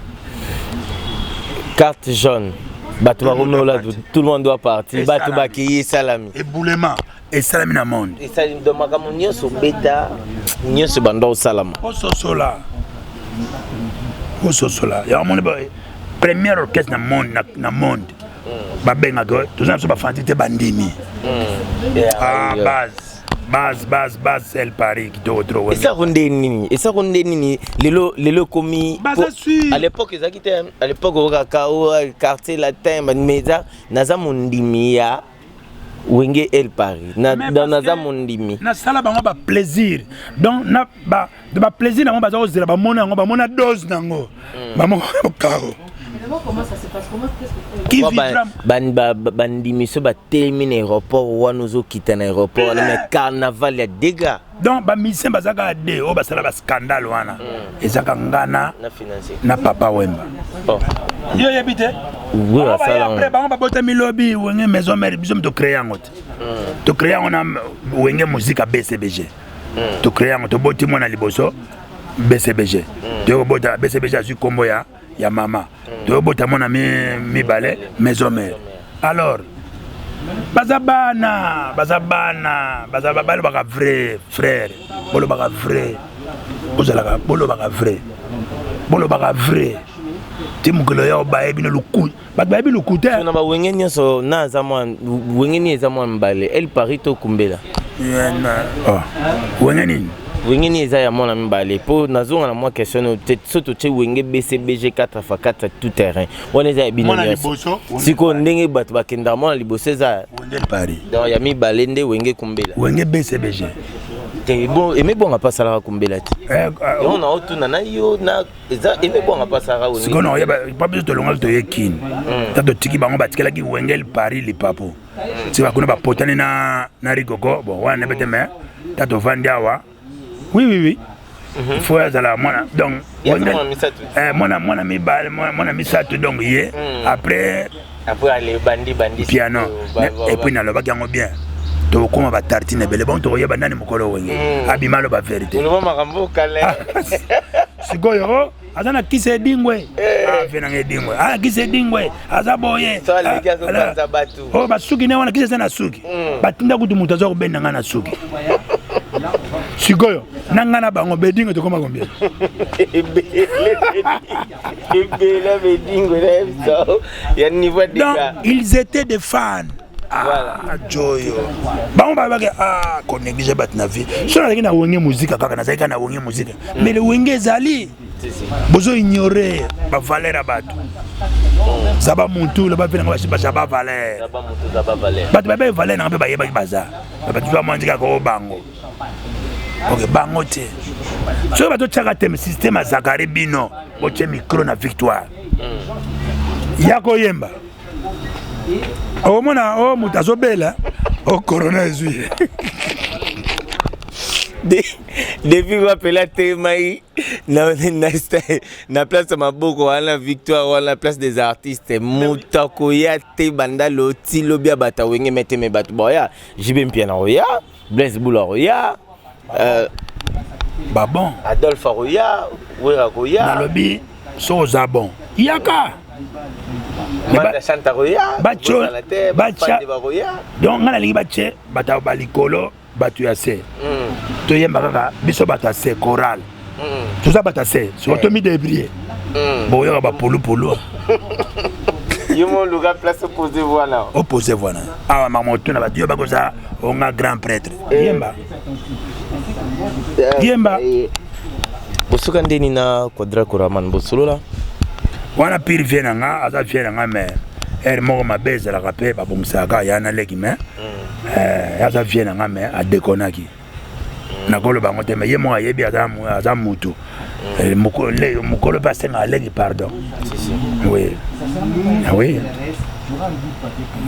[SPEAKER 1] carte jaune, bato bakomola, tout le monde doit partir, bato bakei, esalami.
[SPEAKER 2] Éboulement esalami na monde.
[SPEAKER 1] Esalami. Donc makambo nyonso obeta, nyonso banda osalama.
[SPEAKER 2] Ososola, ososola yango moni première orchestre na monde, na monde babengaka toza na biso bafanti te, bandimi. Ah, base, base, base, base, El Paris kitoko trop.
[SPEAKER 1] Esako nde nini? Esako nde nini? Lelo, lelo ekomi. À l'époque ezalaki te. À l'époque okaka o Quartier Latin, mais eza naza mondimi ya Wenge El Paris, naza mondimi.
[SPEAKER 2] Nasala bango baplaisir, donc na baplaisir nango baza kozela, bamona yango, bamona dose nango, bamona kao.
[SPEAKER 1] Bandimi so batelemi na aéroport wana, ozokita na aéroport wana, mais carnaval ya dégâts.
[SPEAKER 2] Donc bamusicien baza kaka de oyo basala bascandale wana, ezaka ngana na Papa Wemba. Yo oyebi te, après bango babotami lobi Wenge Maison Mère. Biso tocrée yango te, tocrée yango na Wenge Musica BCBG. Tocrée yango, toboti mwana liboso BCBG, toyokobota BCBG, azwi nkombo ya mama, toyobota mwana mibale Maison Mère. Alors baza bana, baza bana, baza balobaka vrai frère, bolobaka vrai, bozalaka, bolobaka vrai, bolobaka vrai ti mokolo ya bayebi no luku, bato bayebi luku te.
[SPEAKER 1] Na bawenge nyonso na aza mwa wenge nini eza mwa mibale, El Paris to Kumbela?
[SPEAKER 2] Wenge nini?
[SPEAKER 1] Wenge nini eza ya mwana mibale? Mpo nazonga na mwa question so, totie Wenge BCBG 4 x 4 tout terrain wana eza ya bino nyonso. Sikoyo ndenge bato bakendaka, mwana liboso eza
[SPEAKER 2] Wenge Paris.
[SPEAKER 1] Donc ya mibale nde Wenge Kumbela?
[SPEAKER 2] Wenge BCBG.
[SPEAKER 1] Te, bon, Aimé Bwanga mpe asalaka Kumbela te. Yango na otuna na yo na eza Aimé Bwanga mpe asalaka Wenge.
[SPEAKER 2] Sikoyo na oyeba pa biso tolongaki, toye Kini, ta totiki bango, batikelaki Wenge El Paris lipapo ti bakuna bapotani na Rigogo. Bon, wana nebe te, mais ta tovandi awa, oui, il faut azala mwana, donc mwana mibale, mwana misato, donc ye après.
[SPEAKER 1] Après ale bandi bandi.
[SPEAKER 2] Piano. Et puis nalobaki yango bien, tokóma batartine ebele, bon, tokoyeba nani mokolo Wenge abima aloba vérité. Sikoyo aza na kisi edingwe, ave nanga edingwe, aza kisi edingwe, aza boye oyo basuki ne wana, kisi eza na suki, batinda kutu moto aza kobenda ngai na suki. Sikoyo na ngai na bango bedingwe tokóma combien?
[SPEAKER 1] Ebele bedingwe na biso ya niveau.
[SPEAKER 2] Donc ils étaient des fans. Ah, joyo bango balobaki, ah, konéglige bato na vie. So nazalaki na Wenge Muzika kaka, nazalaki kaka na Wenge Muzika, mais le Wenge ezali bozo ignore bavaleur ya bato. Zaba mutu loba mpe nango baza bavaleur, bato bayebi valeur nanga mpe bayebaki baza bato ba mwanzi kaka oyo bango. Ok, bango te, soki bato tiaka te système ya Zakari, bino botie micro na Victoire ya koyemba, omona o moto azobela o corona ezwi.
[SPEAKER 1] Depuis bapela temai na place ya maboko wana, Victoire wana, Place des Artistes, moto akoya te. Banda loti lobi ya bato awenge me te, me bato baoya, JB Mpiana oya, Blaise Bula oya.
[SPEAKER 2] Babon.
[SPEAKER 1] Adolphe akoya, Wera akoya.
[SPEAKER 2] Nalobi so oza bon, yaka. Donc ngai nalingi batie bato balikolo, bato ya se toyemba kaka biso bato ya se, chorale. Toza bato ya se, siko tomidébrouiller, boyoka bapulupulu.
[SPEAKER 1] Yo mo luka place, opose wana.
[SPEAKER 2] Opose wana awa, mama otuna bato yo bakoza onga grand prêtre, yemba, yemba.
[SPEAKER 1] Bosuka ndeni na Quadra Koraman, bosolola?
[SPEAKER 2] Wana pire vie na nga, aza vie na nga, mais Heure moko mabe ezalaka mpe babongisaka kaka ya na leki mais eh, aza vie na nga mais adekonaki. Nakoloba yango te, mais ye moko ayebi aza mutu. Eh, mokolo mpe asengaka leki pardon. Oui, oui,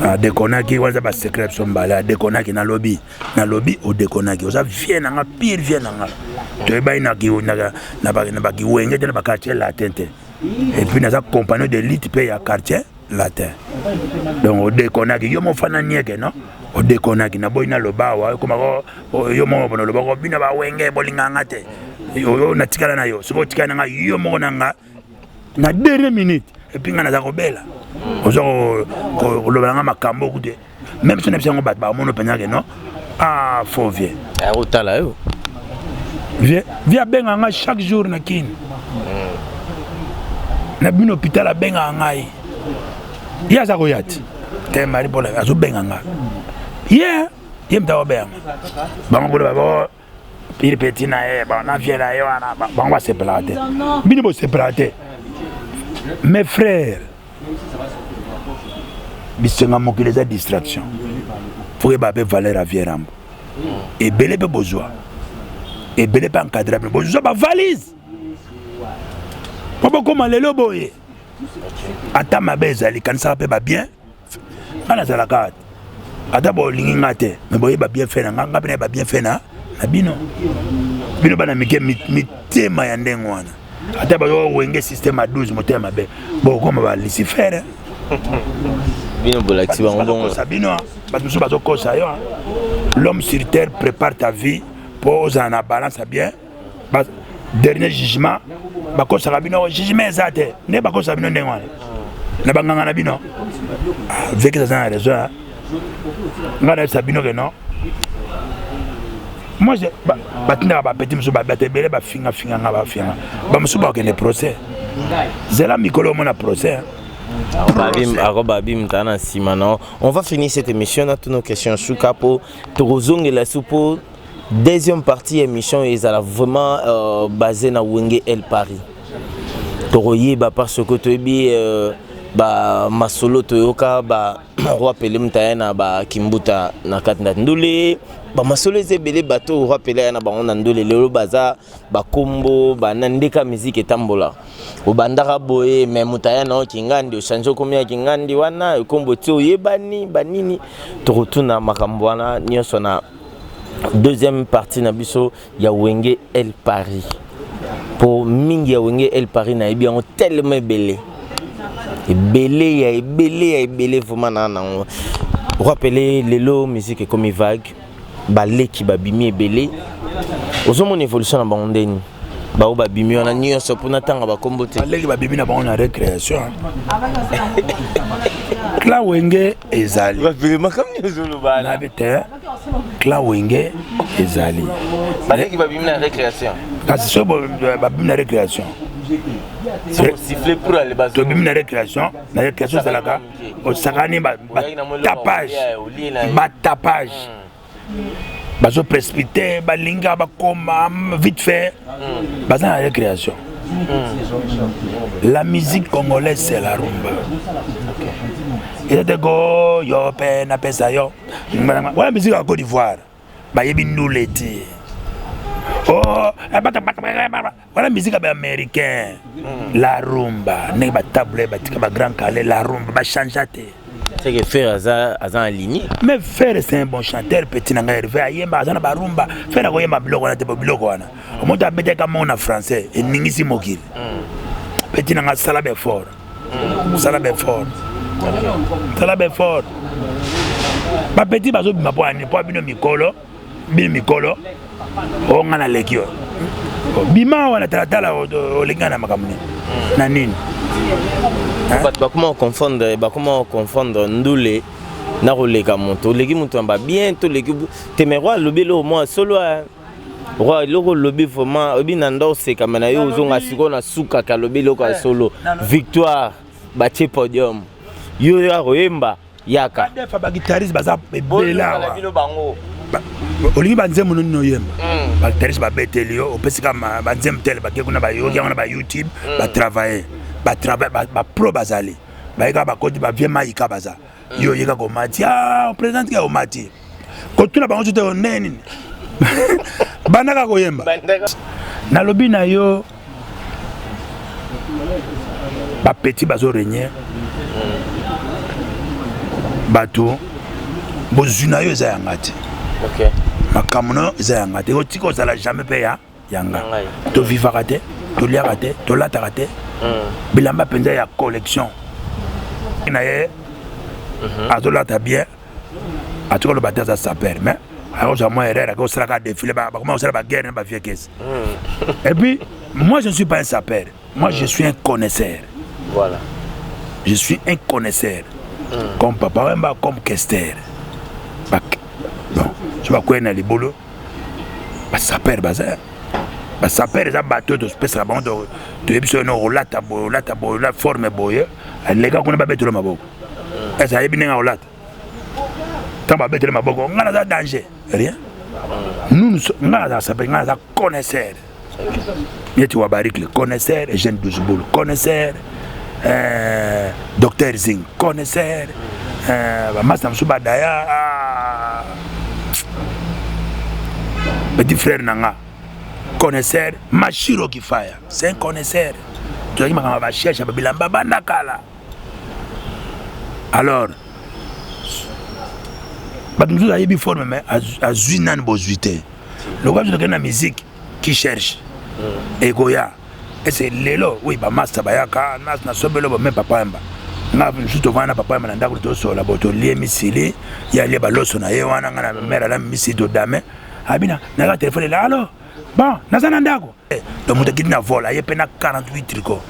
[SPEAKER 2] adekonaki. Wana eza basecret biso mbala. Adekonaki, nalobi, nalobi odekonaki, oza vie na nga, pire vie na nga. Toyebani na bakiwenge te, na baquartier latin te, et puis naza compagnon de lutte mpe ya quartier latin. Donc odekonaki yo mofana nieke no odekonaki. Naboyi naloba awa, ekomaka yo moko bona olobako bino bawenge bolinganga te. Oyo natikala na yo, soki otikala na nga yo moko na nga na dernière minute, et puis nga naza kobela, oza koloba na nga makambo okute même so na biso yango, bato bamono mpenza ke non, ah, faux vieux.
[SPEAKER 1] Otala yo.
[SPEAKER 2] Vieux, vieux abengaka nga chaque jour na kini na bino hôpital, abengaka ngai. Ye aza koya te te, Marie Paul azobenga nga, ye ye moto akobenga bango kuna babo pire petit na ye na vie na ye wana. Bango basepelaka te, bino bosepelaka te. Mes frères, bisenga mokili eza distraction. Faut yeba mpe valeur ya vieux Rambo. Ebele mpe bozwa, ebele mpe encadre bino, bozwa bavalise mpo bokóma lelo boye. Ata mabe ezali, kanisaka mpe babien. Nga nazalaka, ata bolingi nga te, me boyeba bien fait na nga, nga mpe nayeba bien fait na bino. Bino bana mike, mitema ya ndenge wana, ata bazo wenge système ya 12, motema mabe, bokoma ba Lucifer.
[SPEAKER 1] Bino bolakisi bango bongo.
[SPEAKER 2] Bazokosa bino, bato mosusu bazokosa yo. L'homme sur terre, prépare ta vie mpo ozala na balance ya bien. Dernier jugement, bakosaka bino, jugement eza te. Nde bakosaka bino ndenge wana na banganga na bino. Veki aza na raison. Ngai nayebisa bino ke non, moi batindaka bapeti mosusu, bato ebele bafingafinga nga, bafinga bamosusu, bakokende procès. Zela mikolo omona procès.
[SPEAKER 1] Akobabim ta na nsima na. On va finir cette émission na tuna question suka po tokozongela su po deuxième partie ya émission. Ezala vraiment basé na Wenge El Paris. Tokoyeba parce que toyebi bamasolo, toyoka ba Roi Pele moto aya na bakimbuta na kati na ndule. Bamasolo eza ebele. Bato Roi Pele aya na bango na ndule, lelo baza bakombo bana ndeka. Musique etambola, obandaka boye, me moto aya na yo kingandi, ochange, okomi ya kingandi wana, ekombo ti oyebani banini. Tokotuna makambo wana nyonso na deuxième partie na biso ya Wenge El Paris, po mingi ya Wenge El Paris nayebi yango tellement ebele, ebele ya ebele ya ebele vraiment na nango. Rappele lelo musique ekomi vague, baleki babimi ebele, ozomona évolution na bango ndeni bao babimi wana nyonso mpona ntanga bakombo te.
[SPEAKER 2] Baleki babimi na bango na récréation. Clan Wenge ezali.
[SPEAKER 1] Makambo nyonso oloba.
[SPEAKER 2] Nabi te, clan Wenge ezali.
[SPEAKER 1] Baleki babimi na récréation.
[SPEAKER 2] Kasi soki babimi na récréation,
[SPEAKER 1] siffle pour aller.
[SPEAKER 2] Tobimi na récréation. Na récréation ezalaka osakani, batapage, batapage, bazoprécipite, balingaka bakoma vite fait, baza na récréation. La musique congolaise, c'est la rumba. Eza te ko yo mpe napesa yo wana musique ya Côte d'Ivoire, bayebi ndule te. Oh, wana musique ya baaméricain. La rumba, ndenge batable batika bagrand Kallé, la rumba bachangea te.
[SPEAKER 1] C'est que Ferre aza en ligne.
[SPEAKER 2] Mais Ferre, c'est un bon chanteur, petit na ngai Hervé ayemba, aza na barumba. Ferre akoyemba biloko wana te, po biloko wana omoto abetaka moko na français eningisi mokili. Petit na ngai, sala baeffort, sala baeffort, sala baeffort. Bapeti bazobima mpo ani mpo bino mikolo, bino mikolo o nga naleki oyo bima wana talatala, olingi nga na makambo nini na nini?
[SPEAKER 1] Bato bakoma koconfondre ndule na koleka moto. Oleki moto na babien to oleki te? Mais roi alobi eloko mwa solo, roi eloko olobi vraiment, oyebi na nda osekama na yo, ozonga sikoyo na sukaka. Alobi eloko ya solo, victoire batie podium, yo ya koyemba yaka.
[SPEAKER 2] Badefa baguitariste baza ebele awa.
[SPEAKER 1] Bino bango.
[SPEAKER 2] Olingi banzembo nini oyemba? Baguitariste babeteli yo, opesika banzembo tele, bake kuna, bayoki yango na bayoutube, batravaille, batravaille, bapro bazali. Baye kaka bakoti bavie mai ka baza. Yo ye kaka omati. Ah, président kaka omati. Kotuna bango te ndenge nini. Banda kaka koyemba. Nalobi na yo ba petit bazo régner. Bato bozwi na yo eza yanga te.
[SPEAKER 1] Okay.
[SPEAKER 2] Makambo na yo eza yanga te. Otika ozala jamais pe ya yanga. Tovivaka te, toliaka te, tolataka te. Bilamba mpenza ya collection na ye azolata bien, atika oloba te aza saper, mais akozwa mwa erreur, akosalaka défilé, bakoma kosala baguerre na bavie kese. Et puis moi je ne suis pas un sapeur, moi je suis un connaisseur.
[SPEAKER 1] Voilà.
[SPEAKER 2] Je suis un connaisseur. Comme Papa Wemba, comme Kester. Bon, je vais na libolo. Ba sapeur baza. Ba sapeur eza bato topesaka bango, toyebi soki no olata boye, olata boye, la forme boye, aleka kuna babetela maboko. Ese ayebi ndenge akolata. Ntango babetela maboko, ngai naza danger. Rien. Nous, ngai naza sapeur, ngai naza connaisseur. Neti wa Barikle, connaisseur, Eugène Douzboul, connaisseur, Docteur Zing, connaisseur, bamasa mosusu badaya, ah, petit frère nanga, connaisseur, Machiro Kifaya, c'est un connaisseur. Tozalaki makambo ya bacherche ya babilamba banda kala. Alors, bato mosusu ayebi forme mais azwi nani bozwi te. Lokola biso tokende na musique qui cherche ekoya ese lelo oui bamasta bayaka nasombeli bo me papa yamba nga mosusu tovanda na papa yamba na ndako tosola bo tolie misili ye alie baloso na ye wana nga na mare alami misili todame abina naza telefone ela alo bon naza na ndako. Donc moto akiti na vol aye mpe na 48 tricot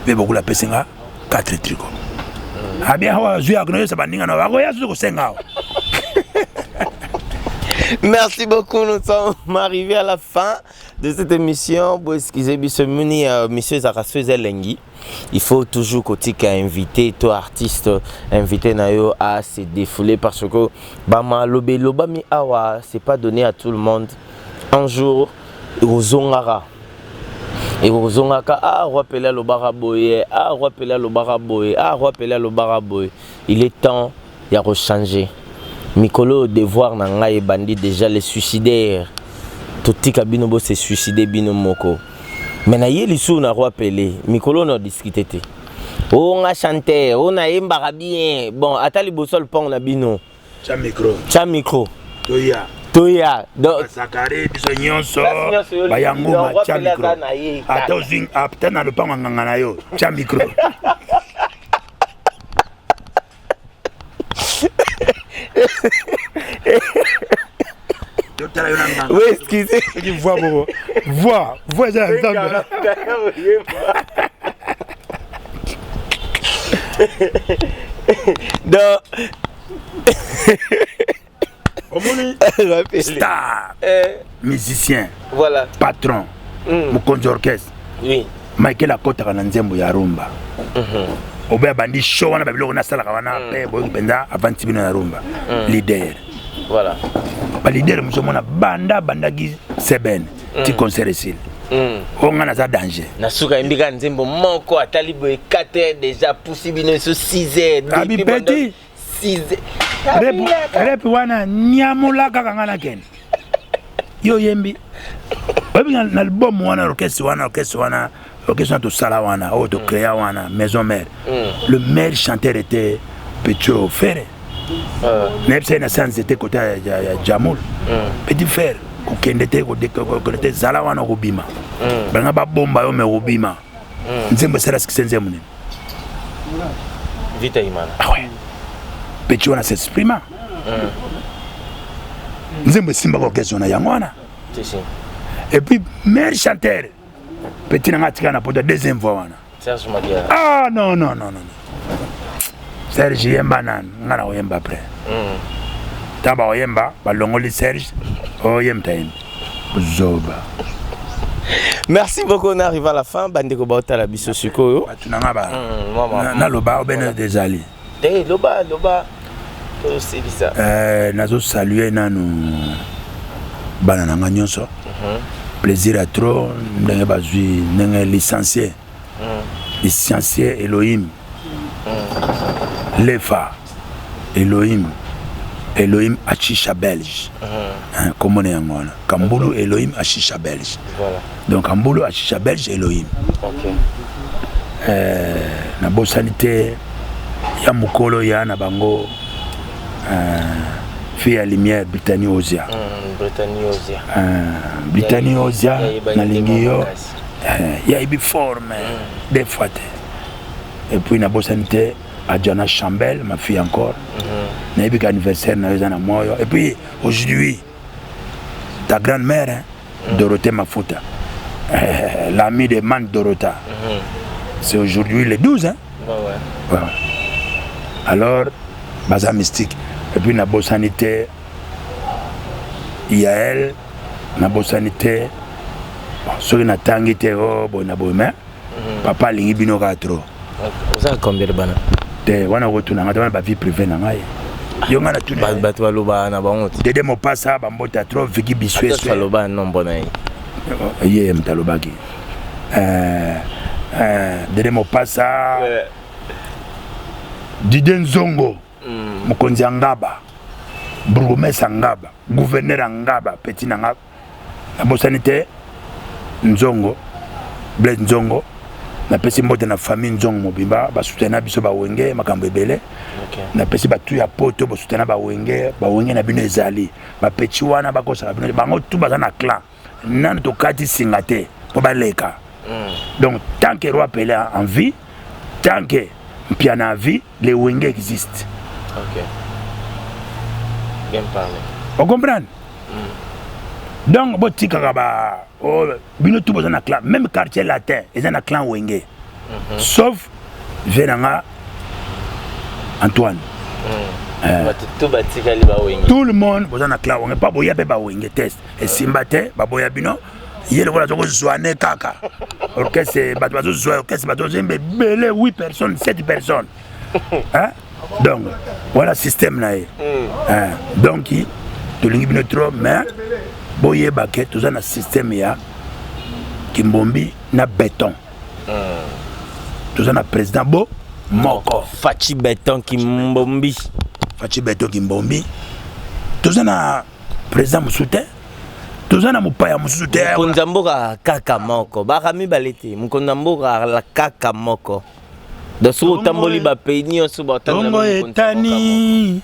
[SPEAKER 2] mpe bokula apesi nga 4 tricot. Abi awa azwi akonoyesa baninga na bakoya susu kosenga awa.
[SPEAKER 1] Merci beaucoup, nous sommes arrivés à la fin de cette émission. Bon, excusez biso muni monsieur Zakaso Elengi. Il faut toujours kotika invité toi artiste invité na yo à se défouler parce que ba malobe lobami awa c'est pas donné à tout le monde. Un jour ekozongaka. Ekozongaka ah roi Pelé alobaka boye, ah roi Pelé alobaka boye, ah roi Pelé alobaka boye. Il est temps ya kochanger. Mikolo devoir na ngai ebandi déjà les suicidaires. Totika bino bo se suicider bino moko. Mais na ye lisusu na roi Pelé, mikolo na discuter te. O nga chanteur, o na yembaka bien. Bon, ata liboso lupango na bino.
[SPEAKER 2] Tcha micro.
[SPEAKER 1] Tcha micro.
[SPEAKER 2] Toya.
[SPEAKER 1] Toya. Donc
[SPEAKER 2] Zakari biso nyonso bayanguma tcha micro. Ata ozwi ata na lupango nganga na yo, tcha micro.
[SPEAKER 1] Oui, excusez.
[SPEAKER 2] Voix, voix, voix, voix, eza ya Nzambe.
[SPEAKER 1] Donc,
[SPEAKER 2] omoni star, musicien,
[SPEAKER 1] voilà,
[SPEAKER 2] patron, mokonzi orchestre.
[SPEAKER 1] Oui.
[SPEAKER 2] Michael akotaka na nzembo ya rumba. Obeya bandi show wana babiloko nasalaka wana pe boyoki mpenza avanti bino na rumba. Leader.
[SPEAKER 1] Voilà.
[SPEAKER 2] Ba leader mosusu omona banda bandaki seben ti concert esili. Oyo nga naza danger.
[SPEAKER 1] Na suka yembi kaka nzembo moko atali boye 4 heures déjà pusi bino eso 6 heures.
[SPEAKER 2] Abi petit.
[SPEAKER 1] 6 heures.
[SPEAKER 2] Rep wana nyamula kaka nga nakende. Yo yembi. Oyebi na album wana orchestre wana orchestre wana orchestre wana tosala wana oyo tocréa wana maison mère. Le meilleur chanteur était Petro Ferre. Nayebisa ye na sa nzete kota ya Jamul. Petit frère kokende te kokende te zala wana okobima. Balinga babomba yo me okobima. Nzembo esala sikisa nzembo nini?
[SPEAKER 1] Vita Imana.
[SPEAKER 2] Ah ouais. Petit wana s'exprima. Nzembo esimbaka orchestre wana yango wana. Et puis meilleur chanteur petit nanga atika na poto deuxième voix wana.
[SPEAKER 1] Serge Madiara.
[SPEAKER 2] Ah non non non non. Serge yemba nanu nga na koyemba après. Ntango bakoyemba balongoli Serge oyemba yemba. Zoba.
[SPEAKER 1] Merci beaucoup, on arrive à la fin. Bandeko baotala biso sikoyo.
[SPEAKER 2] Bato nanga ba naloba obene ezali.
[SPEAKER 1] Te loba loba tosilisa.
[SPEAKER 2] Nazo saluer nanu bana nanga nyonso. Plaisir à trop ndenge bazwi ndenge licencié. Licencié Elohim. Lefa Elohim Elohim Achisha belge mm. Kombo na yango wana Kambulu okay. Elohim Achisha belge
[SPEAKER 1] voilà.
[SPEAKER 2] Donc Kambulu Achisha belge Elohim
[SPEAKER 1] okay.
[SPEAKER 2] Nabosani te ya mokolo ya na bango fille ya lumière Brittany Ozia.
[SPEAKER 1] Brittany Ozia.
[SPEAKER 2] Brittany Ozia nalingi yo yayebi forme des fois te. Et puis nabosani te Adjana Chambel, ma fille encore. Nayebi ka anniversaire na yo eza na moyo. Et puis aujourd'hui ta grand-mère hein, Dorothée Mafuta, l'ami de Man Dorota. C'est aujourd'hui le 12 hein.
[SPEAKER 1] Ouais, ouais.
[SPEAKER 2] Ouais. Alors baza mystique. Et puis nabosani te Yael, nabosani te bon, soki natangi te oh, boye na boye mais papa alingi bino kaka trop.
[SPEAKER 1] Oza combien de bana?
[SPEAKER 2] Te wana okotuna nga te, wana ba vie privée na ngai. Yo nga natuna
[SPEAKER 1] bato balobaka na bango te.
[SPEAKER 2] Dede Mopasa bambota trop Vicky Bisweswe.
[SPEAKER 1] Aloba nombo na ye.
[SPEAKER 2] Ye moto alobaki. Dede Mopasa. Didier Nzongo. Mokonzi ya Ngaba. Bourgmestre ya Ngaba, gouverneur ya Ngaba, petit na nga. Nabosani te Nzongo, Blaise Nzongo. Napesi mbote na famille Nzongo mobimba, basutena biso bawenge makambo ebele. Napesi batu ya poto bosutena bawenge, bawenge na bino ezali. Bapeti wana bakosaka bino, bango tu baza na clan. Nanu tokati singa te po baleka. Donc tant que roi Pelé en vie, tant que Mpiana en vie, les Wenge existe.
[SPEAKER 1] Ok. Bien parlé.
[SPEAKER 2] On comprend? Donc botikaka ba oh, bino tout boza na clan, même quartier latin eza na clan Wenge. Sauf venanga Antoine.
[SPEAKER 1] Tout batikali ba Wenge.
[SPEAKER 2] Tout le monde boza na clan Wenge, pa boya pe ba Wenge test. Esimba te baboya bino. Ye lokola tokozwane kaka orchestre, bato bazozwa orchestre, bato bazozemba ebele 8 personnes, 7 personnes. Hein? Donc voilà système na ye. Hein? Donc tolingi bino trop mais boyeba ke toza na système ya Kimbombi na béton. Toza na président bo moko.
[SPEAKER 1] Fatshi Béton Kimbombi.
[SPEAKER 2] Fatshi Béton Kimbombi. Toza na président mosusu te. Toza na mopaya mosusu te.
[SPEAKER 1] Mokonzi ya mboka kaka moko, baka mibale te. Mokonzi ya mboka kaka moko. Donc soki otamboli ba pays nyonso ba otangela
[SPEAKER 2] Tongo
[SPEAKER 1] mokonzi ya mboka
[SPEAKER 2] etani,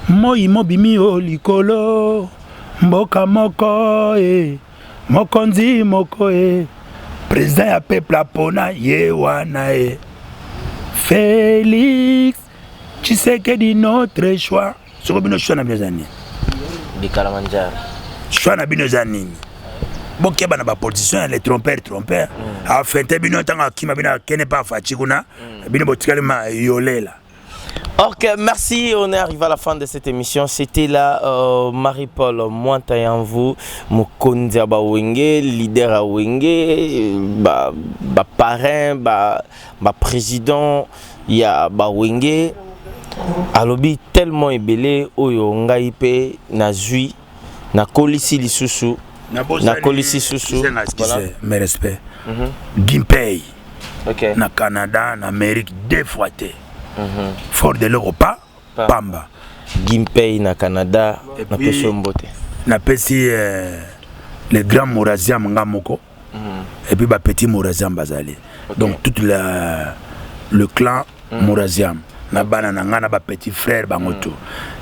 [SPEAKER 2] moi mobimi o likolo, mboka moko e, mokonzi moko e, président ya peuple apona ye wana e. Félix Tshisekedi notre choix. Soko bino choix na bino eza nini?
[SPEAKER 1] Bikalamanjaro.
[SPEAKER 2] Choix na bino eza nini? Bokeba na ba politiciens, les trompeurs, trompeurs. Afente bino ntango akima bino akende pa Fatshi kuna, bino botikali ma yolela.
[SPEAKER 1] Ok, merci. On est arrivé à la fin de cette émission. C'était là Marie-Paul Mwanta-Yanvu, Mokonzi ya ba Wenge, leader ya Wenge, ba, ba parrain, ba, ba président ya ba Wenge. Alobi tellement ebele oyo ngai pe nazwi, nakolisi lisusu, nakolisi susu.
[SPEAKER 2] Voilà. Mes respects. Gimpey. Na Canada, na Amérique, 2 fois te. Fort de l'Europe, Pamba.
[SPEAKER 1] Gimpey na Canada, na pesi mbote.
[SPEAKER 2] Na pesi le grand Moraziam nga moko. Et puis ba petit Moraziam bazali. Donc toute la le clan Moraziam. Na bana na nga na ba petit frère bango tout.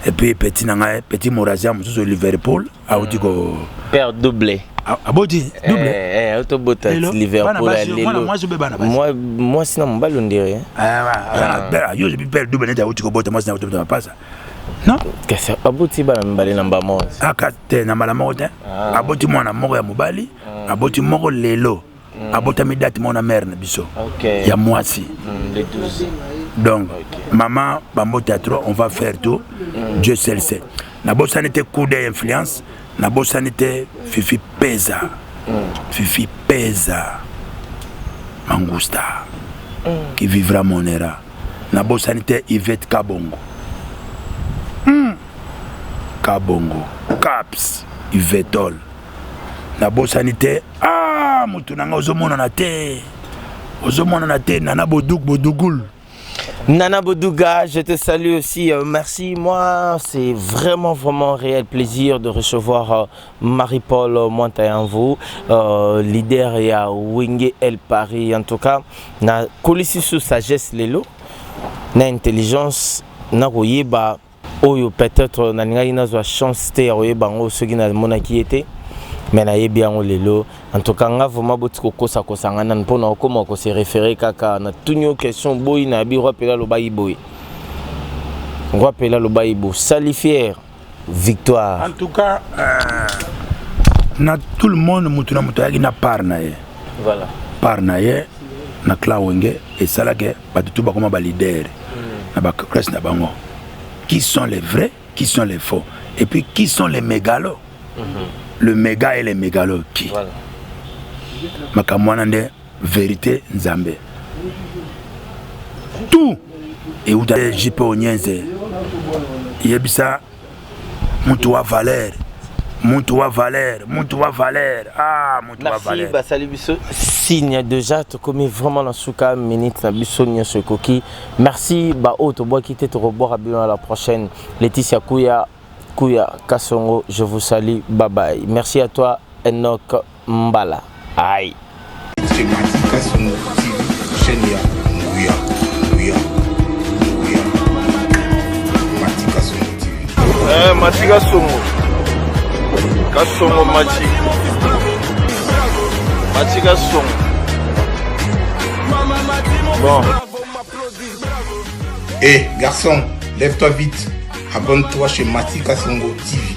[SPEAKER 2] Et puis petit na nga petit Moraziam mosusu Liverpool auti ko
[SPEAKER 1] père doublé.
[SPEAKER 2] Aboti doublé.
[SPEAKER 1] Autobota
[SPEAKER 2] Lelo,
[SPEAKER 1] Liverpool
[SPEAKER 2] bana basi,
[SPEAKER 1] lelo.
[SPEAKER 2] mwana mwasi obe bana basi.
[SPEAKER 1] Moi, moi sina mobali on dirait.
[SPEAKER 2] Ah, ah, yo je père doublé neti auti ko bota mwasi na auti ko pasa. Non?
[SPEAKER 1] Kasi aboti bana mibale na mbala moko.
[SPEAKER 2] Ah, ka te na mbala moko te. Aboti mwana moko ya mobali, aboti moko lelo. Abotami date moko na mère na biso. Ya mwasi.
[SPEAKER 1] Le 12.
[SPEAKER 2] Donc, maman, bambote à trop, on va faire tout. Dieu seul sait. Nabosani te coup d'influence, nabosani te Fifi Peza. Fifi Peza. Mangusta. Qui vivra mon era. Nabosani te Yvette Kabongo. Kabongo. Caps. Yvetol. Nabosani te. Ah, motu nanga ozomonana te. Ozomonana te, Nana Boduk, Bodugul.
[SPEAKER 1] Nana Bodouga, je te salue aussi. Merci. Moi, c'est vraiment, vraiment un réel plaisir de recevoir Marie-Paul Mointayanvou, leader ya Wenge El Paris. En tout cas, na kolisi sous sagesse lelo, na intelligence, na koyeba oyo peut-être nalingaki nazwa chance te ya koyeba yango soki namonaki ye te, mais nayebi yango lelo. En tout cas, nga vraiment, boti kokosakosa nga nani mpona okóma kose référer kaka na tuni yo question boyi na yabi. Roi Pela alobaki boye, Roi Pela alobaki boye, sali fier victoire.
[SPEAKER 2] En tout cas, na tout le monde, mutu na moto ayaki na part na ye. Part na ye na clan Wenge esalaki bato tu bakoma baleader na baclasse na bango. Qui sont les vrais, qui sont les faux et puis qui sont les mégalos? Le méga et les mégalos qui makambo wana nde vérité. Nzambe tout euta JP Onyenze, yebisa mutu wa valeur, mutu wa valeur, mutu wa valeur, ah, mutu wa
[SPEAKER 1] Merci.
[SPEAKER 2] valeur.
[SPEAKER 1] Basali biso signe déjà, tokomi vraiment na suka. Minute na biso nyonso ekoki. Merci baoyo tobwaki te, tokobwaka bino à la prochaine. Laetitia Kuya Kuya Kasongo, je vous salue, bye bye. Merci à toi, Enoch Mbala. Aïe.
[SPEAKER 4] Chez Mati Kasongo TV, chaîne ya Nguya, Nguya, Nguya. Mati Kasongo TV.
[SPEAKER 6] Eh, Mati Kasongo. Kasongo Mati. Mati Kasongo. Bon.
[SPEAKER 4] Hé, garçon, lève-toi vite. Abonne-toi chez Mati Kasongo TV.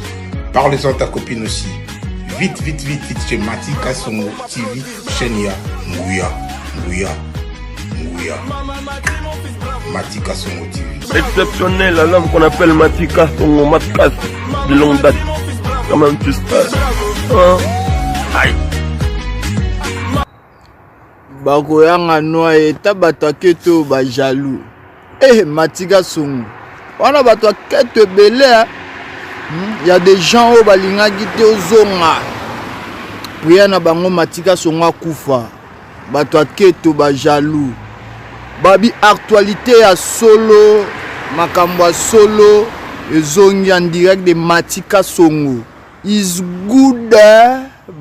[SPEAKER 4] Parle-en à ta copine aussi. Vite, vite, vite, vite chez Mati Kasongo TV, chaîne ya Nguya, Nguya, Nguya. Mati Kasongo TV.
[SPEAKER 6] Exceptionnel à l'homme qu'on appelle Mati Kasongo, Matkas de longue date. Quand même, tu sais. Hein? Aïe.
[SPEAKER 7] Bakoyanga noa eta bato aketo bajaloux. Eh, Matika Songo wana bato aketo ebele. Y a des gens oyo balingaki te ozonga, prière na bango Matika Songo akufa. Bato aketo bajaloux babi. Actualité ya solo, makambo ya solo ezongi en direct de Matika Songo is good.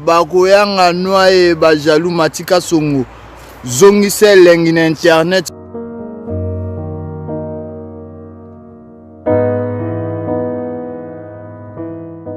[SPEAKER 7] Bakoyanga noa ye bajaloux. Matika Songo zongisa elengi na internet.